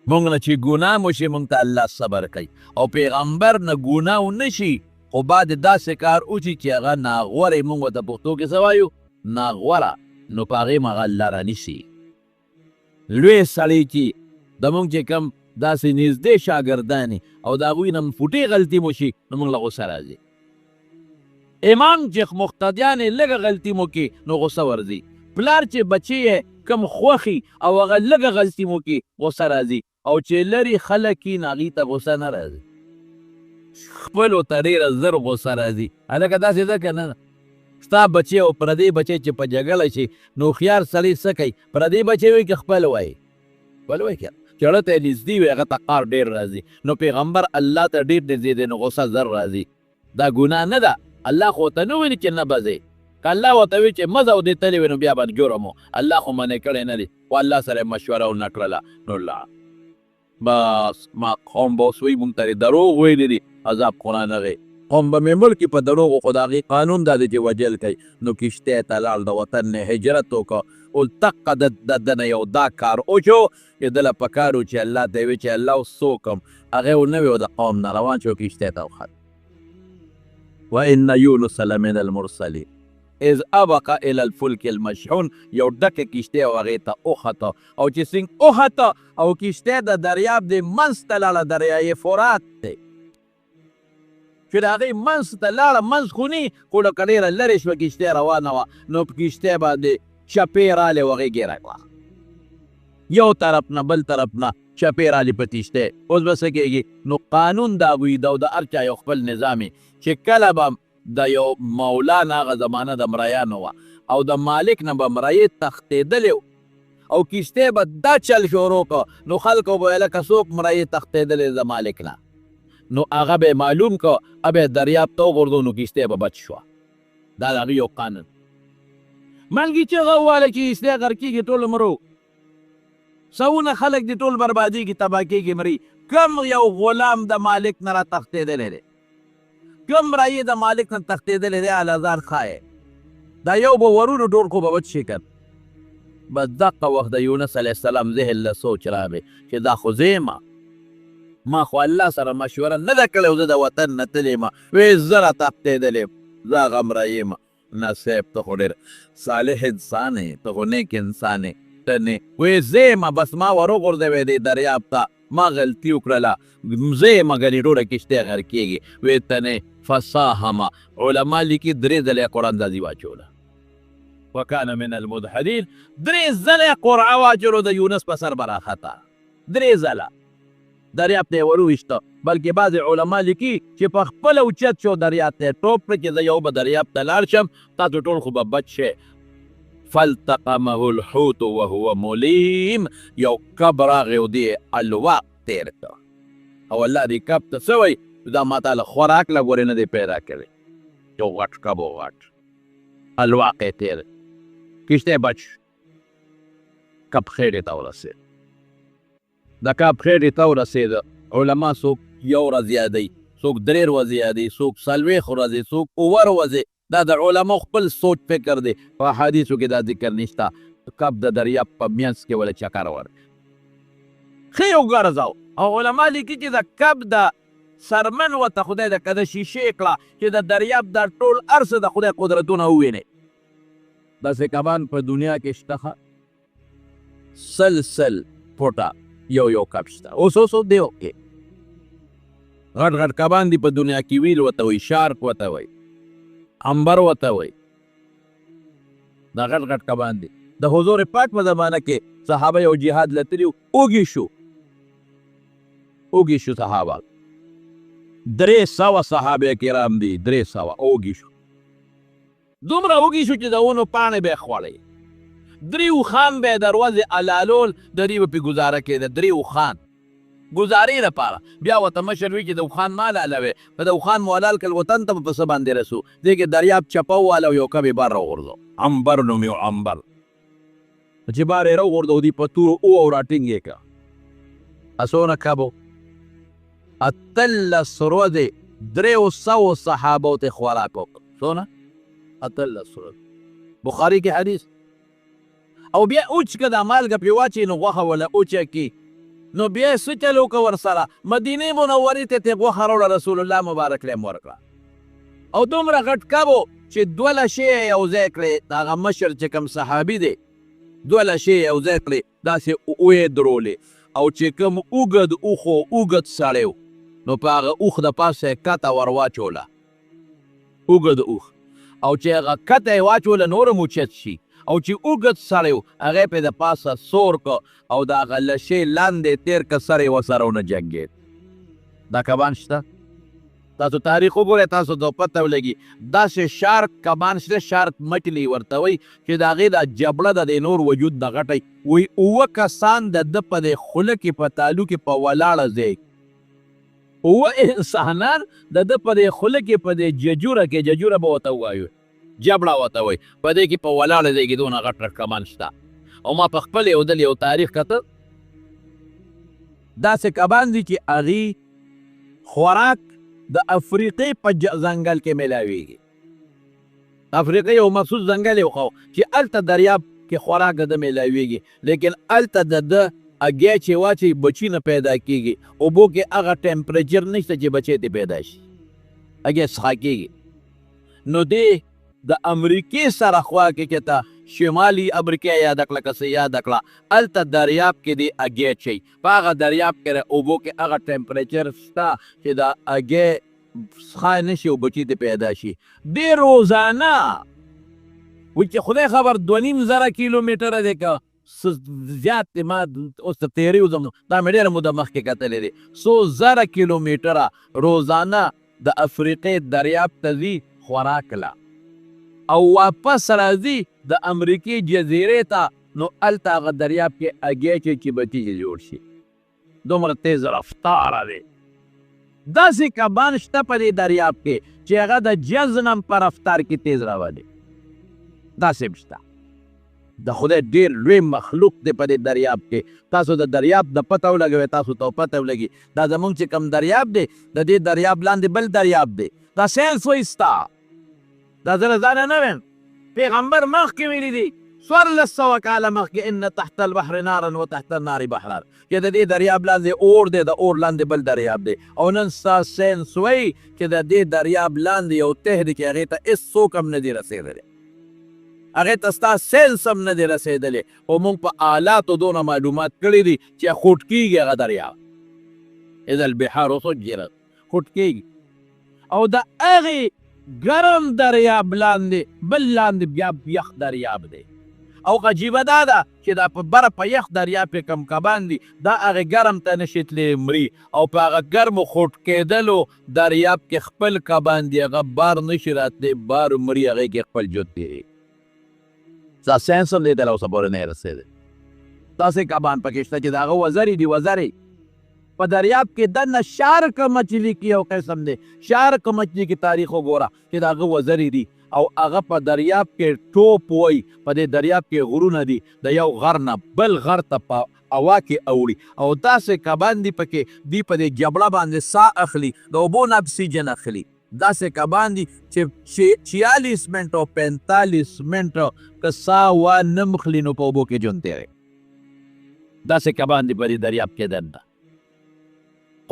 مونږ نه چې ګناه مو شي مونږ ته الله صبر کوي، او پیغمبر نه ګناه ونه شي خو بعد داسې کار وشي چې هغه ناغوره، مونږ ورته پښتو کې څه وایو؟ ناغوره، نو په هغې هم هغه الله رانیسي. لوی سړی چې د مونږ چې کوم داسې نږدې شاګردان او د هغوی نه فوټې غلطي مو شي نو مونږ له غوسه راځي. امام چې مقتدیان یې لږه غلطي مو کړي نو غوسه ورځي. پلار چې بچی یې کوم خوښي او هغه لږه غلطي مو کړي غوسه راځي. او چې لرې خلک یې، نو هغوی ته غوسه نه راځي، خپلو ته ډېره زر غوسه راځي. هلکه داسې ده که نه ده؟ ستا بچی او پردی بچی چې په جګړه شي، نو هوښیار سړی څه کوي؟ پردی بچی وي که خپل وایي؟ خپل وایي. که چړه ته یې نږدې وي، هغه ته قار ډېر راځي. نو پیغمبر الله ته ډېر نږدې دی، نو غوسه زر راځي. دا ګناه نه ده، الله خو ورته نه ویلي چې نه به ځې. که الله ورته وي چې مه ځه او دې تللی وي، نو بیا به جرم و. الله خو منع کړی نه دی، خو الله سره یې مشوره ونه کړله، نو لاړ. بس ما قوم به اوس وایي مونږ ته دې دروغ ویلي دي، عذاب خو رانغی. قوم به مې مړ کړي په دروغو، خو د هغې قانون دا دی چې وژل کوي. نو کښتۍ ته لاړ، د وطن نه هجرت وکړ. اوس دقه د ده نه یو دا کار وشو چې ده له پکار و چې الله ته یې وویل چې الله اوس څه وکړم. هغه یې ونه ویل، د قوم نه روان شو، کښتۍ ته وخت. وان یونس لمن المرسلین اذ ابق الی الفلک المشحون. یو ډکه کښتۍ او هغې ته وخته، او چې څنګه وخته او کښتۍ د دریاب دې منځ ته لاړه، دریای فرات دی چې د هغې منځ ته لاړه، منځ خو نی خو لکه ډېره لرې شوه، کښتۍ روانه وه، نو په کښتۍ باندې چپې رالې او هغې ګیره کړه، یو طرف نه بل طرف نه چپې رالې په کښتۍ. اوس به څه کېږي؟ نو قانون د هغوی ده او د هر چا یو خپل نظام یې چې کله به د یو مولا نه، هغه زمانه د مریانو وه، او د مالک نه به مرایې تښتېدلې او کښتۍ به دا چل شروع کړ، نو خلکو به ویل که څوک مرایې تښتېدلې د مالک نه، نو هغه به معلوم کړ، به دریاب ته وغورځو، نو کښتۍ به بچ شوه. دا د هغوی یو قانون. ملګي چغه وواله چې کښتۍ غرقېږي، ټول مرو، سوونه خلک دي، ټول بربادېږي، تباه کېږي، مري. کوم یو غلام د مالک نه را تښتېدلی دی؟ کوم رایې د مالک نه تښتېدلی دی؟ اله ځان ښایې. دا یو به ورونو، ټول خو به بچ شي که بس. دقه وخت د یونس علیه السلام ذهن له سوچ راغی چې دا خو زه یم، ما خو الله سره مشوره نه ده کړې او زه د وطن نه تللی یم. وې زه را تښتېدلی یم، زه هغه مریی یم. نه صاحب، ته خو ډېر صالح انسان یې، ته خو نیک انسان یې، ته نه وې زه یم. بس ما وروغورځوې دې دریاب ته، ما غلطي وکړله، زه یم، ګنې ټوله کښتۍ غرقېږي. وې ته نه. فساهمه، علما لیکي درې ځلې قرآن دازي واچوله، وکان من المدحدین. درې ځلې قرعه واچولو، د یونس په سر به راخته. درې ځله دریاب ته یې وروویشته، بلکې بعضې علما لیکي چې په خپله اوچت شو، دریاب ته یې ټوپ کړ چې زه یو به دریاب ته لاړ شم، تاسو ټول خو به بچ شئ. فالتقمه الحوت وهو ملیم. یو کب راغی او دې الواق تیر کړ. او الله دې کب ته څه وایي؟ دا ما تا له خوراک له ګورې نه دی پیدا کړی. یو غټ کب و، غټ الواق یې تیر، کښتۍ بچ. کب خېټې ته ورسېد. د کب خېټې ته ورسېد. علما څوک یو ورځ یادوي، څوک درې ورځې یادوي، څوک 40 ورځې، څوک اووه ورځې. دا د علماو خپل سوچ فکر دی، په حدیثو کې دا ذکر نشته. کب د دریاب په منځ کې وله چکر ورکړ، ښه یې وګرځاو. او علما لیکي چې د کب د سرمن ورته خدای د کده شیشې کړه چې د دریاب دا ټول هر څه د خدای قدرتونه وویني. داسې کبان په دنیا کې شته، ښه سل سل فوټه یو یو کب شته. اوس اوس دیو کې غټ غټ کبان دي په دنیا کې، ویل ورته وایي، شارک ورته وایي، عنبر ورته وایي، دا غټ غټ کبان دي. د حضور پاک په زمانه کې صحابه یو جهاد لتلی، اوږي شو، اوږي شو صحابه، 300 صحابه کرام دي، 300 اوږي شو. دومره اوږي شو چې د ونو پاڼې به یې خوړې، درې اوښان به یې د ورځې حلالول، د دوی به پرې ګزاره کېده. درې اوښان ګزارې لپاره بیا ورته مشر وي چې د اوښان مه حلالوې، که د اوښان مو حلال کړل وطن ته به په څه باندې رسو؟ دې کې دریاب چپه وواله او یو کب یې بار راوغورځو، عنبر نوم یې و، عنبر. چې بار یې راوغورځو، دوی په تورو او راټینګ یې کړه. څونه کب و؟ 18 ورځې 300 صحابو ته خوراک وکړ. څونه؟ 18 ورځې. بخاري کې حدیث. او بیا اوچ که دا مالګه پرې واچوي نو غوښه وله اوچه کړي، نو بیا یې څه چل وکړ ورسره؟ مدینې منورې ته ترې غوښه راوړه، رسول الله مبارک له یې ورکړه. او دومره غټ کب و چې دوه لشې یې یو ځای کړې، د هغه مشر چې کوم صحابي دی دوه لشې یې یو ځای کړې، داسې ویې درولې، او چې کوم اوږد اوښ و، اوږد سړی و، نو په هغه اوښ د پاسه یې کته ور واچوله، اوږد اوښ، او چې هغه کته یې واچوله نور هم اوچت شي. او چې اوږد سړی و، هغه یې پرې د پاسه سور کړ او د هغه لشې لاندې یې تېر کړ، سر یې ورسره ونه جنګېد. دا کبان شته؟ تاسو تاریخ وګورئ، تاسو ته پته ولګي. داسې شارک کبان شته، شارک مچلي ورته وایي، چې د هغې دا جبړه د دې نور وجود نه غټه وي. وایي اووه کسان د ده په دې خوله کې په تالو کې په ولاړه ځای، اووه انسانان د ده په دې خوله کې په دې ججوره کې، ججوره به ورته ووایو، جبړه ورته وایي، په دې کې په ولاړه ځای کې دونه غټ غټ کبان شته. او ما په خپل یو ځل یو تاریخ کته، داسې کبان دي چې هغې خوراک د افریقې په ځنګل کې میلاویږي. افریقې یو مخصوص ځنګل یې وښود چې هلته دریاب کې خوراک د ده میلاویږي، لیکن هلته د ده هګۍ چې واچوي بچي نه پیدا کیږي، اوبو کې هغه ټمپریچر نشته چې بچی ترې پیدا شي، هګۍ څښا کیږي. نو دی د امریکې سره خوا کې چې ته شمالي امریکا یاده کړه که څه یاده کړه، هلته دریاب کې دی هګۍ اچوي، په هغه دریاب کې د اوبو کې هغه ټمپریچر شته چې د هګۍ څښا نه شي او بچي ترې پیدا شي. دی روزانه وایي چې خدای خبر 2500 کیلومتره دی که څه زیات دی، ما اوس ته تېرې وځم، دا مې ډېره موده مخکې کتلې دی، څو زره کیلومتره روزانه د افریقې دریاب ته ځي خوراک له، او واپس راځي د امریکې جزیرې ته، نو هلته هغه دریاب کې هګۍ اچوي چې بچي یې جوړ شي. دومره تیز رفتاره دی. داسې کبان شته په دې دریاب کې چې هغه د جزنم په رفتار کې تیز روان دی، داسې هم شته. د خدای ډېر لوی مخلوق دی په دې دریاب کې. تاسو د دریاب د پته ولګوئ، تاسو ته پته ولګي دا زمونږ چې کوم دریاب دی، د دې دریاب لاندې بل دریاب دی. دا ساینس وایي ستا، دا زه له ځانه نه وایم، پیغمبر مخکې ویلي دي 1400 کاله مخکې، ان تحت البحر نارا وتحت النار بحرا، چې د دې دریاب لاندې اور دی، د اور لاندې بل دریاب دی. او نن ستا ساینس وایي چې د دې دریاب لاندې یو ته دی چې هغې ته هېڅ څوک هم نه دی رسېدلی، هغې ته ستا ساینس هم نه دی رسېدلی. خو موږ په آلاتو دونه معلومات کړي دي چې خوټ کېږي هغه دریاب، اذا البحار سجرت، خوټ کېږي. او د هغې ګرم دریاب لاندې بل لاندې بیا یخ دریاب دی. او عجیبه دا ده چې دا په بره په یخ دریاب کې کم کبان دي، دا هغې ګرم ته نشي تللی، مري. او په هغه ګرمو خوټ کېدلو دریاب کې خپل کبان دي، هغه بار نشي راتلی، بار مري، هغې کې خپل ژوند تېرېږي. دا ساینس هم دې ته لا اوسه پورې نه رسېدلی. داسې کبان پکې شته چې د هغه وزرې دي، وزرې په دریاب کې دننه شارک مچلي کې یو قسم دی، شارک مچلي کې تاریخ وګوره چې د هغه وزرې دي، او هغه په دریاب کې ټوپ وایي. په دې دریاب کې غرونه دي، د یو غر نه بل غر ته په هوا کې اوړي، او داسې کبان دي پکې دی په دې جبړه باندې سا اخلي، د اوبو نه اکسیجن اخلي. داسې کبان دي چې 46 منټه او 45 منټه که سا وا نه مخلي نو په اوبو کې ژوند تېروي. داسې کبان دي په دې دریاب کې دننه.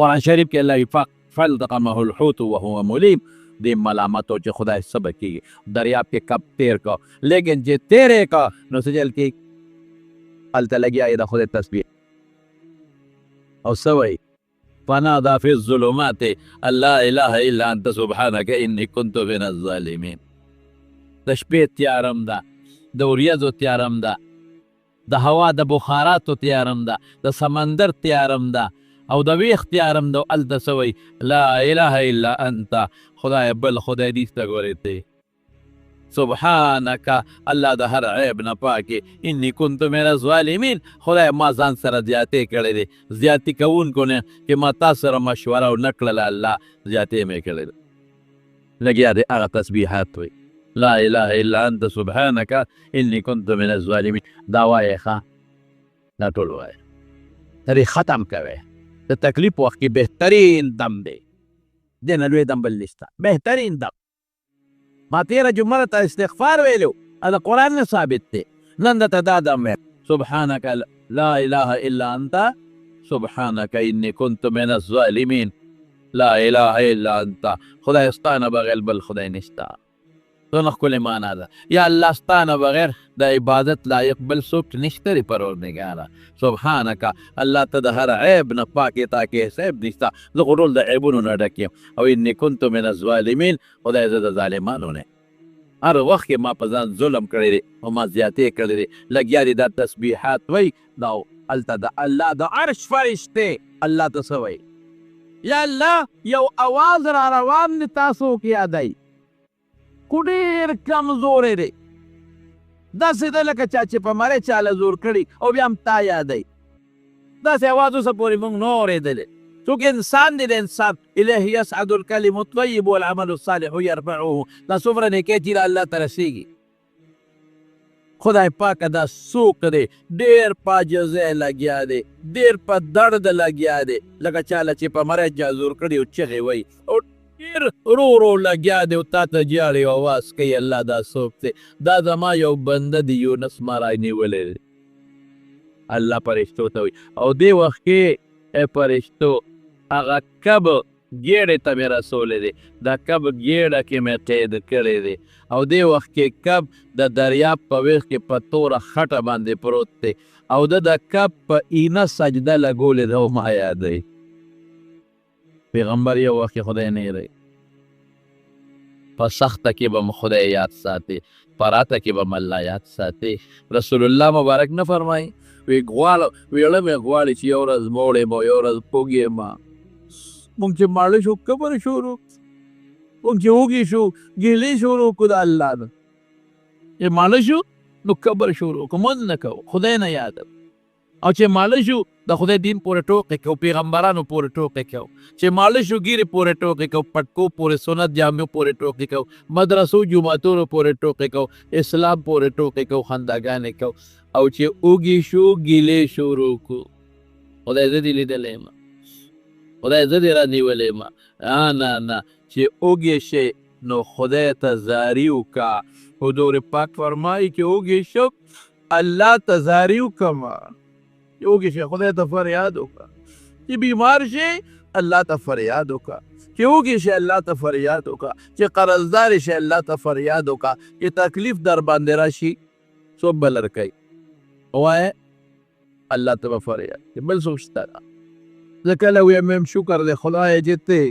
قرآن شریف کې الله وفاق فالتقمه الحوت وهو ملیم، دې ملامتو چې خدای څه به کېږي، دریاب کې کب تېر کړ، لیکن چې تېر یې کړ نو څه چل کېږي؟ هلته لګیا یې د خدای تسبیح او څه وایي؟ فنادى في الظلمات أن لا إله إلا أنت سبحانك إني كنت من الظالمين. د شپې تیارم ده، د وریځو تیارم ده، د هوا د بخاراتو تیارم ده، د سمندر تیارم ده، او د ویښ تیارم ده. هلته څه وایي؟ لا اله الا انت، خدای بل خدای نشته ګورې ته، سبحانك الله د هر عیب نه پاکې، انی كنت من الظالمین، خدای ما ځان سره زیاتې کړې دي، زیاتې کوونکو نه چې ما تا سره مشوره ونه کړله، الله زیاتې مې کړې دي. لګیا دی هغه تسبیحات وایي، لا اله الا انت سبحانك انی كنت من الظالمین. دا وایې ښه، دا ټول وایې، ترې ختم کوې. د تکلیف وخت کې بهترین دم دی، دې نه لوی دم بل نشته، بهترین دم. ما تېره جمعه ته استغفار ویلو، دا قرآن نه ثابت دی، نن درته دا دم ویل، سبحانك لا اله الا انت سبحانك انی كنت من الظالمین، لا اله الا انت، خدای ستا نه بغیر بل خدای نشته. څونه ښکلې معنا ده، یا الله ستا نه بغیر د عبادت لایق بل څوک نشته دی پروردګاره، سبحانك الله ته د هر عیب نه پاک یې، تا کې هېڅ عیب نشته، زه خو ټول د عیبونو نه ډک یم، او انی كنت من الظالمین، خدای زه د ظالمانو نه یم. هر وخت کې ما په ځان ظلم کړی دی او ما زیاتې کړی دی. لګیا دي دا تسبیحات وایي، نو هلته د الله د عرش فرشتې الله ته څه وایي؟ یا الله یو اواز را روان دی، تا څوک یادوي؟ خو ډېر کمزوری دی، داسې ده لکه چا چې په مرۍ چاله زور کړي او بیا هم تا یادوي. داسې اواز اوسه پورې مونږ نه اورېدلی. څوک انسان دی د انسان الیه یصعد الکلم الطیب والعمل الصالح یرفعه. دا څومره نیکۍ چې الله ته رسېږي. خدای پاکه دا څوک دی؟ ډېر په عاجزۍ لګیا دی، ډېر په درد لګیا دی، لکه چاله چې په مرۍ چا زور کړي او چغې وایي، او ډېر ورو ورو لګیا دی او تا ته ژاړي او اواز کوي، الله دا څوک دی؟ دا زما یو بنده دی یونس، ما رانیولی دی. الله فرشتو ته وایي، او دې وخت کې ای فرشتو هغه کب ګېډې ته مې رسولی دی، دا کب ګېډه کې مې قید کړی دی، او دې وخت کې کب د دریاب په ویښ کې په توره خټه باندې پروت دی، او ده د کب په اینه سجده لګولې ده او ما یادوي. پیغمبر یو وخت کې خدای نه هېروي، په سخته کې به مو خدای یاد ساتي، په راته کې به مو الله یاد ساتي. رسول الله مبارک نه فرمایي، وی غواړه ویړه مې غواړي چې یو ورځ موړ یم او یو ورځ پوږ یم. مونږ چې ماړه شو قبر شروع، مونږ چې وږي شو ګیلې شروع کړو د الله نه. چې ماړه شو نو قبر شروع کړو، مونځ نه کوو، خدای نه یادوو. او چې ماړه شو د خدای دین پورې ټوقې کوو، پیغمبرانو پورې ټوقې کوو. چې ماړه شو ګیرې پورې ټوقې کوو، پټکو پورې، سنت جامعو پورې ټوقې کوو، مدرسو جوماتونو پورې ټوقې کوو، اسلام پورې ټوقې کوو، خنداګانې کوو. او چې وږي شو ګیلې شروع کړو، خدای زه دې لیدلی یم، خدای زه دې رانیولی یم. نه نه، چې وږی شې نو خدای ته زاري وکړه. حضور پاک فرمایي چې وږی شم الله ته زاري وکړم، چې وږی شې خدای ته فریاد وکړه، چې بیمار شې الله ته فریاد وکړه، چې وږی شې الله ته فریاد وکړه، چې قرضدار شې الله ته فریاد وکړه، چې تکلیف در باندې راشي څوک به لر کوي؟ ووایه الله ته به فریاد کوي، بل څوک شته نه. زه کله وایم وایم شکر دی خدای چې ته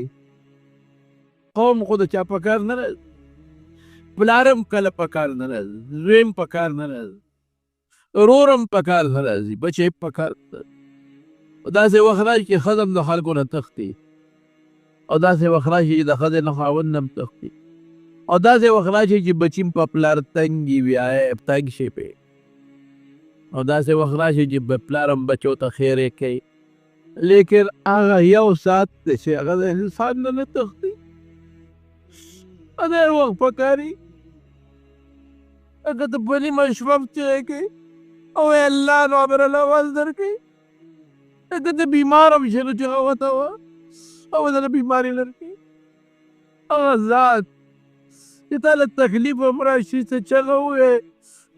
قوم خو د چا په کار نه راځي، پلار هم کله په کار نه راځي، زوی هم په کار نه راځي، ورور هم په کار نه راځي، بچی هم په کار نه راځي. داسې وخت راشي چې ښځه هم د خلکو نه تښتي، او داسې وخت راشي چې د ښځې نه خاوند هم تښتي، او داسې وخت راشي چې بچی هم په پلار تنګي وي، تنګ شي پرې، او داسې وخت راشي چې پلار هم بچو ته خیرې کوي. لیکن هغه یو ساعت دی چې هغه د انسان نه نه تښتي، هغه هر وخت پکاري. هغه ته په نیمه شپه هم چیغې کوي او الله نو امر الله اواز درکوي. هغه ته بیمار هم شي نو چیغه ورته وه او ورته بیماري لري. هغه ذات چې تا له تکلیف هم راشي څه چغه ووایې،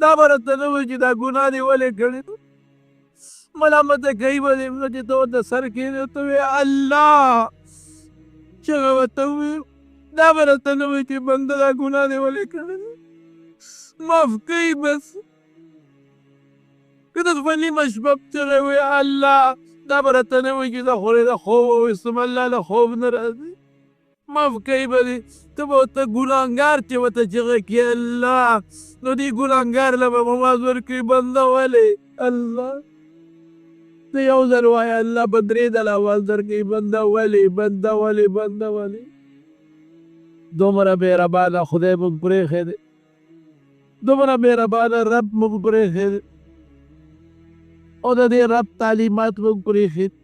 دا به راته نه وایي چې دا ګناه دې ولې کړې ده، ملامته کوي به دې چې ته ورته سر کښېنې ته وایې الله، چغه ورته ووایې، دا به راته نه وایي چې بنده دا ګناه دې ولې کړې ده، معاف کوي بس. که ته په نیمه شپه چغې وایې الله، دا به راته نه وایي چې زه خو له خوبه وایستم، الله له خوب نه راځي، معاف کوي به دې. ته به ورته ګناهګار چې ورته چغه کړې الله، نو دې ګناهګار له به اواز ورکړي بنده ولې الله. ته یو ځل وایه الله به درې ځله اواز درکوي بنده ولې، بنده ولې، بنده ولې. دومره مهربانه خدای موږ پرېښی دی، دومره مهربانه رب موږ پرېښی دی، او د دې رب تعلیمات موږ پرېښي دي.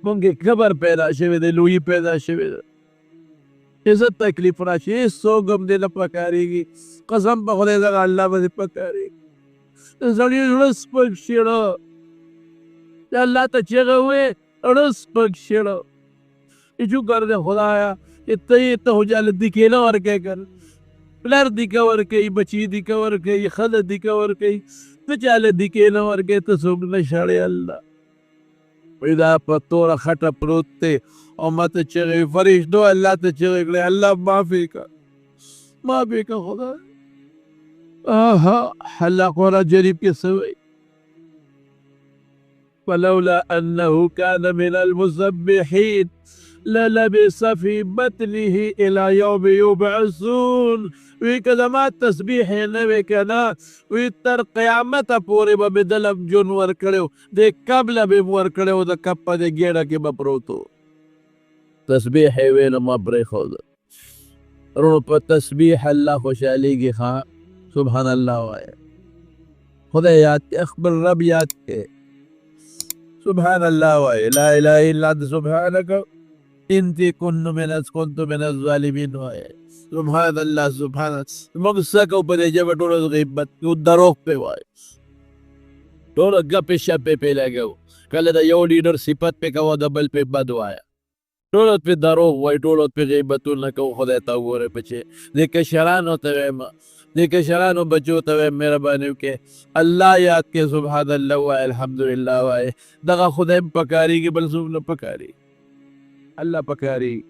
موږ کې کبر پیدا شوی دی، لویي پیدا شوې ده، چې څه تکلیف راشي هېڅوک هم دې نه پکارېږي. قسم په خدای دغه الله به دې پکارېږي. د سړي زړه سپک شي، زړه چې الله ته چیغه ووایې زړه سپک شي، زړه چې شکر دی خدایه چې ته یې، ته خو چاله دیکې نه ورکوې که نه، پلار دیکه ورکوي، بچي دیکه ورکوي، ښځه دیکه ورکوي، ته چاله دیکې نه ورکوې، ته څوک نه شړې الله. وایي دا په توره خټه پروت دی او ما ته چغې وي، فرشتو الله ته چغې کړې الله معاف یې کړه، معاف یې کړه خدای. الله قرآن شریف کې څه وایي؟ فلولا أنه كان من المسبحين للبث فی بطنه الی یوم یبعثون. وی که زما تسبیح نه وی که نه، وی تر قیامته پورې به مې دلم ژوند ورکړی و، دې کب له به مې ورکړی و، د کب په دې ګېډه کې به پروت و. تسبیح یې ویل ما پرېښوده. وروڼو په تسبیح الله خوشحالېږي. ښه سبحان الله وایه، خدای یاد کړه، خپل رب یاد کړه، سبحان الله وایه، لا اله الا انت سبحانک اني كنت من الظالمین وایه، سبحان الله سبحان الله. موږ څه کوو په دې ژبه؟ ټوله غیبت کوو، دروغ پرې وایو، ټوله ګپې شپې پرې لګوو. کله د یو لیډر صفت پرې کوه، د بل پرې بد وایه، ټوله پرې دروغ وایي، ټوله پرې غیبتونه کوو. خدای ته وګوره پچې دې کشرانو ته وایم، دې کشرانو بچو ته وایم، مهرباني وکړئ الله یاد کړئ، سبحان الله وایه، الحمدلله وایه. دغه خدای هم پکارېږي، بل څوک نه پکارېږي، الله پکارېږي.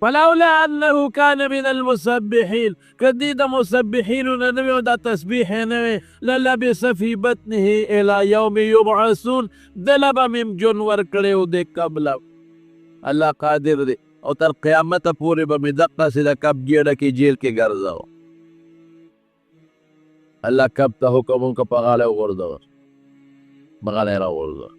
فلولا انه كان من المسبحين، که دې د مسبحینو نه نه وي او دا تسبیح یې نه وي، للبث فی بطنه الی یوم یبعثون، دله به مې هم ژوند ورکړی و دې کب له. الله قادر دی، او تر قیامته پورې به مې دقسې د کب ګېډه کې جیل کې ګرځاوه. الله کب ته حکم وکړ، په غاړه وغورځوه، په غاړه یې راوغورځوه.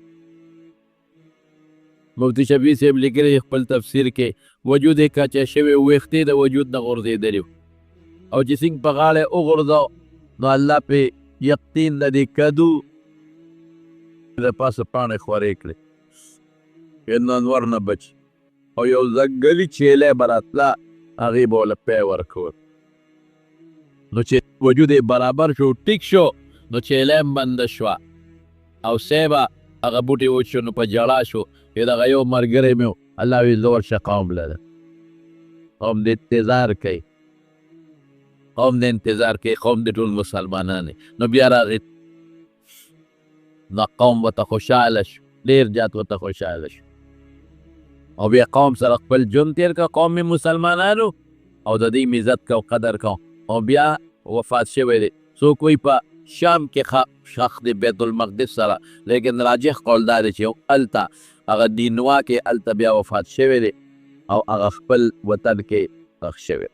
مفتي شفیع صاحب لیکلی خپل تفسیر کې، وجود یې کچه شوی، ویښتې د وجود نه غورځېدلي، او چې څنګه په غاړه یې وغورځاو نو الله پې یقین د دې کدو د پاسه پاڼې خورې کړې چې ننور نه بچ، او یو ځنګلي چیلی به راتله، هغې به ورله پی ورکول. نو چې وجود یې برابر شو، ټیک شو، نو چیلی هم بنده شوه، او صاحبه هغه بوټي وچ شو. نو په ژړا شو چې دغه یو ملګری مې و، الله وی زه ورشه قوم لره، قوم دې انتظار کوي، قوم دې انتظار کوي، قوم دې ټول مسلمانان دي. نو بیا راغی، نو قوم ورته خوشحاله شو، ډېر زیات ورته خوشحاله شو، او بیا قوم سره خپل ژوند تېر کړ. قوم مې مسلمانانو او د دې عزت کو قدر کو، او بیا وفات شوی دی. څوک وایي په شام کې ښخ دی بیت المقدس سره، لیکن راجح قول دا دی چې هلته هغه دینوا کې هلته بیا وفات شوی دی، او هغه خپل وطن کې ښخ شوی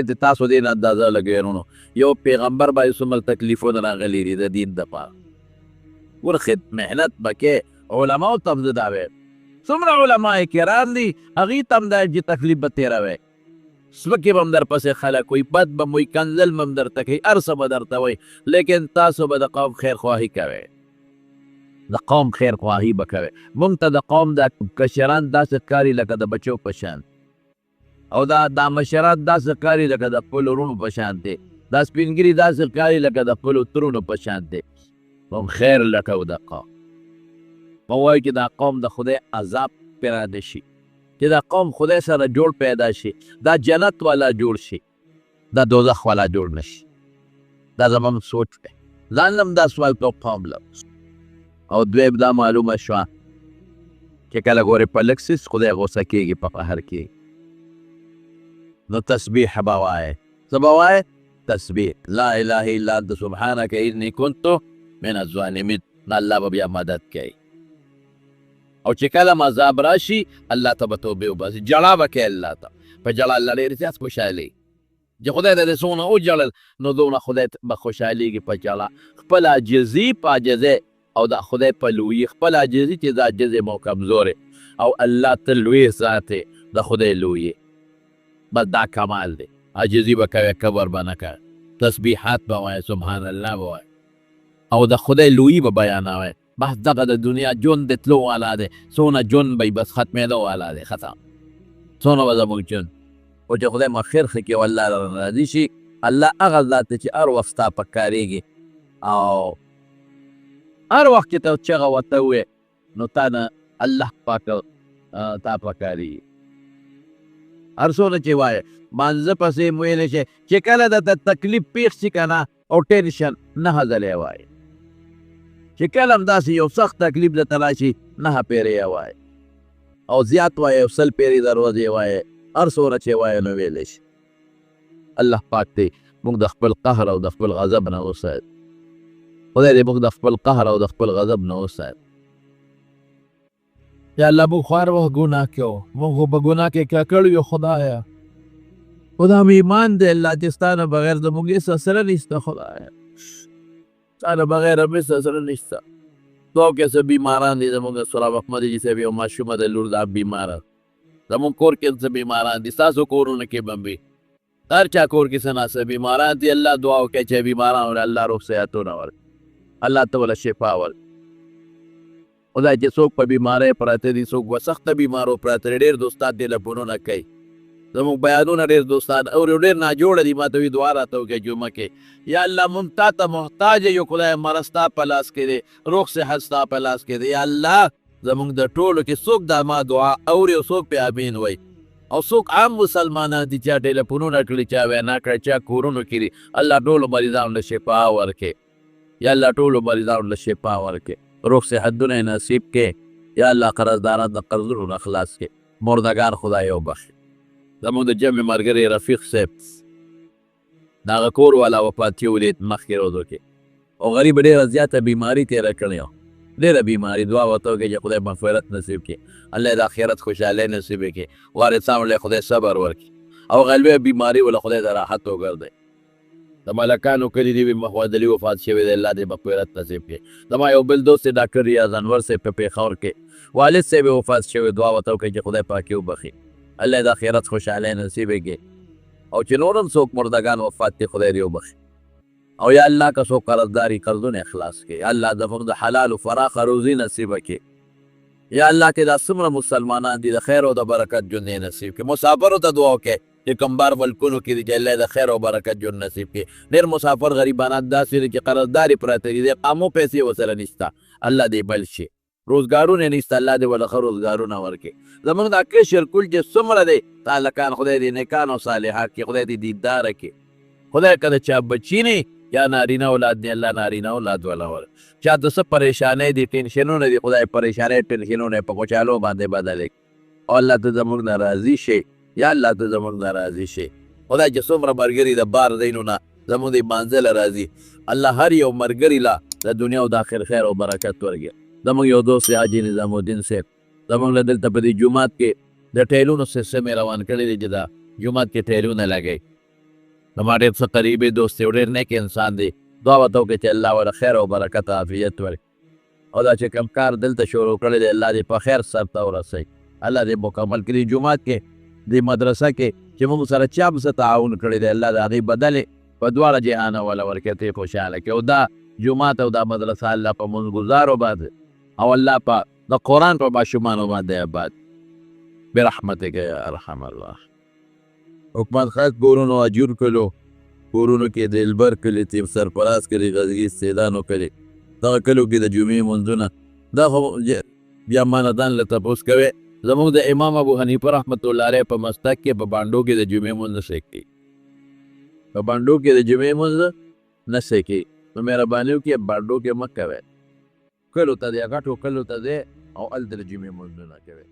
دی. تاسو دې نه اندازه لګوئ وروڼو، یو پیغمبر باندې څومره تکلیفونه راغلي دي د دین دپاره. ورخد محنت به کې علماو ته هم زه دا وایم، څومره علما کرام دي هغوی ته هم دا چې تکلیف به تېروی، سپکې به هم درپسې خلک وي، بد به هم وي، کنځل به هم درته کوي، هر څه به درته وایي، لیکن تاسو به د قوم خیرخواهي کوئ، د قوم خیرخواهي به کوئ. موږ ته د قوم د کشران داسې ښکاري لکه د بچو په شان، او دا مشران داسې ښکاري لکه د خپلو وروڼو په شان دی، دا سپین ږیري داسې ښکاري لکه د خپلو ترونو په شان دی. موږ خیر لټوو د قوم. موږ وایو چې دا قوم د خدای عذاب پرې را نه شي، چې دا قوم خدای سره جوړ پیدا شي، دا جنت والا جوړ شي، دا دوزخ والا جوړ نه شي. دا زموږ سوچ دی. ځان له هم دا سوال کوو قوم له. او دویم دا معلومه شوه چې کله ګورې په لږ څیز خدای غوسه کېږي، په قهر کېږي، نو تسبیح به وایې. څه به وایې؟ تسبیح، لا اله الا انت سبحانک انی کنت من الظالمین. نو الله به بیا مدد کوي. او چې کله عذاب راشي الله ته به توبې وباسي، ژړا به کوي الله ته. په ژړا الله ډېر زیات خوشحالېږي. چې خدای ته دې څونه وژړل نو دومره خدای به خوشحالېږي په ژړا. خپل عاجزي په عاجزۍ او د خدای په لویي، خپل عاجزي چې زه عاجز یم او کمزور یم، او الله ته لوی ذات یې، د خدای لوی، بس دا کمال دی. عاجزي به کوې، کبر به نه کوې، تسبیحات به وایې، سبحان الله به وایې، او د خدای لویي به بیانوې. بس دغه د دنیا ژوند د تلو والا دی، څونه ژوند به وي بس ختمېدو والا دی، ختم. څونه به زموږ ژوند او چې خدای مو خیر ښه کړي او الله درنه راضي شي. الله هغه ذات دی چې هر وخت ستا په کارېږي، او هر وخت چې ته چغه ورته ووایې نو تا نه الله پاک تا په کارېږي. هر څونه چې وایې مانځه پسې هم ویلی شي چې کله درته تکلیف پېښ شي که نه او ټینشن 9 ځلې وایې، چې کله هم داسې یو سخت تکلیف درته راشي 9 پېرې یې وایې، او زیات وایې او 100 پېرې د ورځې وایې، هر څومره چې وایې نو ویلی شي. الله پاک دې موږ د خپل قهر او د خپل غضب نه وساتي. خدای دې موږ د خپل قهر او د خپل غضب نه وساتي. یا الله موږ خو هر وخت ګناه کوو، موږ خو په ګناه کې ککړ یو خدایه. خدا مې ایمان دی الله چې ستا نه بغیر زموږ هېڅ اسره نشته خدایه، ستا نه بغیر هم هېڅ اسره نشته. دعا وکړه څه بیماران دي زموږ، سهراب احمد جي صاحب یو ماشومه ده، لور دا بیماره، زموږ کور کې هم څه بیماران دي، ستاسو کورونو کې به هم وي، هر چا کور کې څه ناڅه بیماران دي. الله دعا وکړه چې بیمارانو له الله روغ صحتونه ورکړي، الله ته ورله شفا ورکړي. خدای چې څوک په بیمارۍ پراته دي، څوک په سخته بیمارو پراته دي، ډېر دوستان ټیلیفونونه کوي، زموږ بیانونه ډېر دوستان اوري، ډېر ناجوړه دي، ما ته وایي دعا راته وکړه جمعه کې. یا الله موږ تا ته محتاج یو خدای، مرض ستا په لاس کې دی، روغ صحت ستا په لاس کې دی. یا الله زموږ د ټولو کې څوک دا ما دعا اوري او څوک پې امین وایي، او څوک عام مسلمانان دي چا ټیلیفونونه کړي، چا وینا کړې، چا کورونو کې دي، الله ټولو مریضانو له شفا ورکړي. یا الله ټولو مریضانو له شفا ورکړي، روغ صحتونه یې نصیب کړي. یا الله قرضداران د قرضونو نه خلاص کړي، مردګان خدای وبخښي. زموږ د جمع ملګری رفیق صاحب د هغه کور والا وفات شوی ولید مخکې ورځو کې، او غریب ډېره زیاته بیماري تېره کړې وه، ډېره بیماري. دعا ورته وکړئ چې خدای مغفرت نصیب کړي، الله یې د آخرت خوشحالۍ نصیب کړي، وارثانو له خدای صبر ورکړي، او هغه لویه بیماري ورله خدای د راحت وګرځوي. د ملکانو کلي دی محمد علي وفات شوی دی، الله دې مغفرت نصیب کړي. زما یو بل دوست دی ډاکټر ریاض انور صاحب په پېښور کې، والد صاحب یې وفات شوی، دعا ورته وکړئ چې خدای پاک یې وبخښي، الله یې د آخرت خوشحالۍ نصیب کړي. او چې نور هم څوک مردګان وفات دي خدای دې وبخښي. او یا الله که څوک قرضداري قرضونه یې خلاص کړي، الله زموږ د حلال او فراخه روزي نصیب کړي. یا الله که دا څومره مسلمانان دي د خیر او د برکت ژوند یې نصیب کړي. مسافرو ته دعا وکړئ چې کوم بار ملکونو کې دي چې الله یې د خیر او برکت ژوند نصیب کړي. ډېر مسافر غریبانان داسې دي چې قرضداري پراته دي، د اقامو پیسې ورسره نشته، الله دې بل شي. روزګارونه یې نشته، الله دې ورله ښه روزګارونه ورکړي. زموږ دا کشر کل چې څومره دی هلکان، خدای دې نیکان او صالحات کړي، خدای دې دینداره کړي. خدای که د چا بچي نه یا نارینه اولاد دی، الله نارینه اولاد ولا ورکړي. چا ته څه پریشانۍ دي، ټینشنونه دي، خدای پریشانۍ ټینشنونه په خوشحالو باندې بدلې کړي. او الله ته زموږ نه راضي شي، یا الله ته زموږ نه راضي شي. خدای چې څومره ملګري د بار ځایونو نه زموږ د لمانځه له راځي، الله هر یو ملګري له د دنیا او د آخر خیر او برکت ورکړي. زموږ یو دوست دی حاجي نظام الدین صاحب، زموږ له دلته په دې جومات کې د ټیلونو سیستم یې روان کړی دی چې دا جومات کې ټیلونه لګوي. زما ډېر څه قریبي دوست دی، ډېر نیک انسان دی، دعا ورته وکړئ چې الله ورله خیر او برکت عافیت ورکړي. او دا چې کوم کار دلته شروع کړی دی الله دې په خیر سرته ورسوي، الله دې مکمل کړي. جومات کې دې مدرسه کې چې موږ سره چا هم څه تعاون کړی دی الله د هغې بدلې په دواړه جهانه وله ورکړي، ته یې خوشحاله کړي. او دا جومات او دا مدرسه الله په مونځ ګزارو باندې او الله په د قرآن په ماشومانو باندې آباد برحمتک یا ارحم الراحمین. حکومت خاص کورونو اجور کلو کورونو کې د البر کلي، تیب سرپراز کلي، غزګي سیدانو کلي، دغه کلو کې د جمعې منځونه دا خو بیا ماندان له تپوس کوي. زموږ د امام ابو حنیفه رحمت الله علیه په مسلک کې په بانډو کې د جمعې مونځ نه شي کوي، په بانډو کې د جمعې مونځ نه شي کوي. نو مهرباني وکړئ بانډو کې مه کوئ، کلو ته دی، غټو کلو ته دی او هلته د جمعې مونځونه کوي.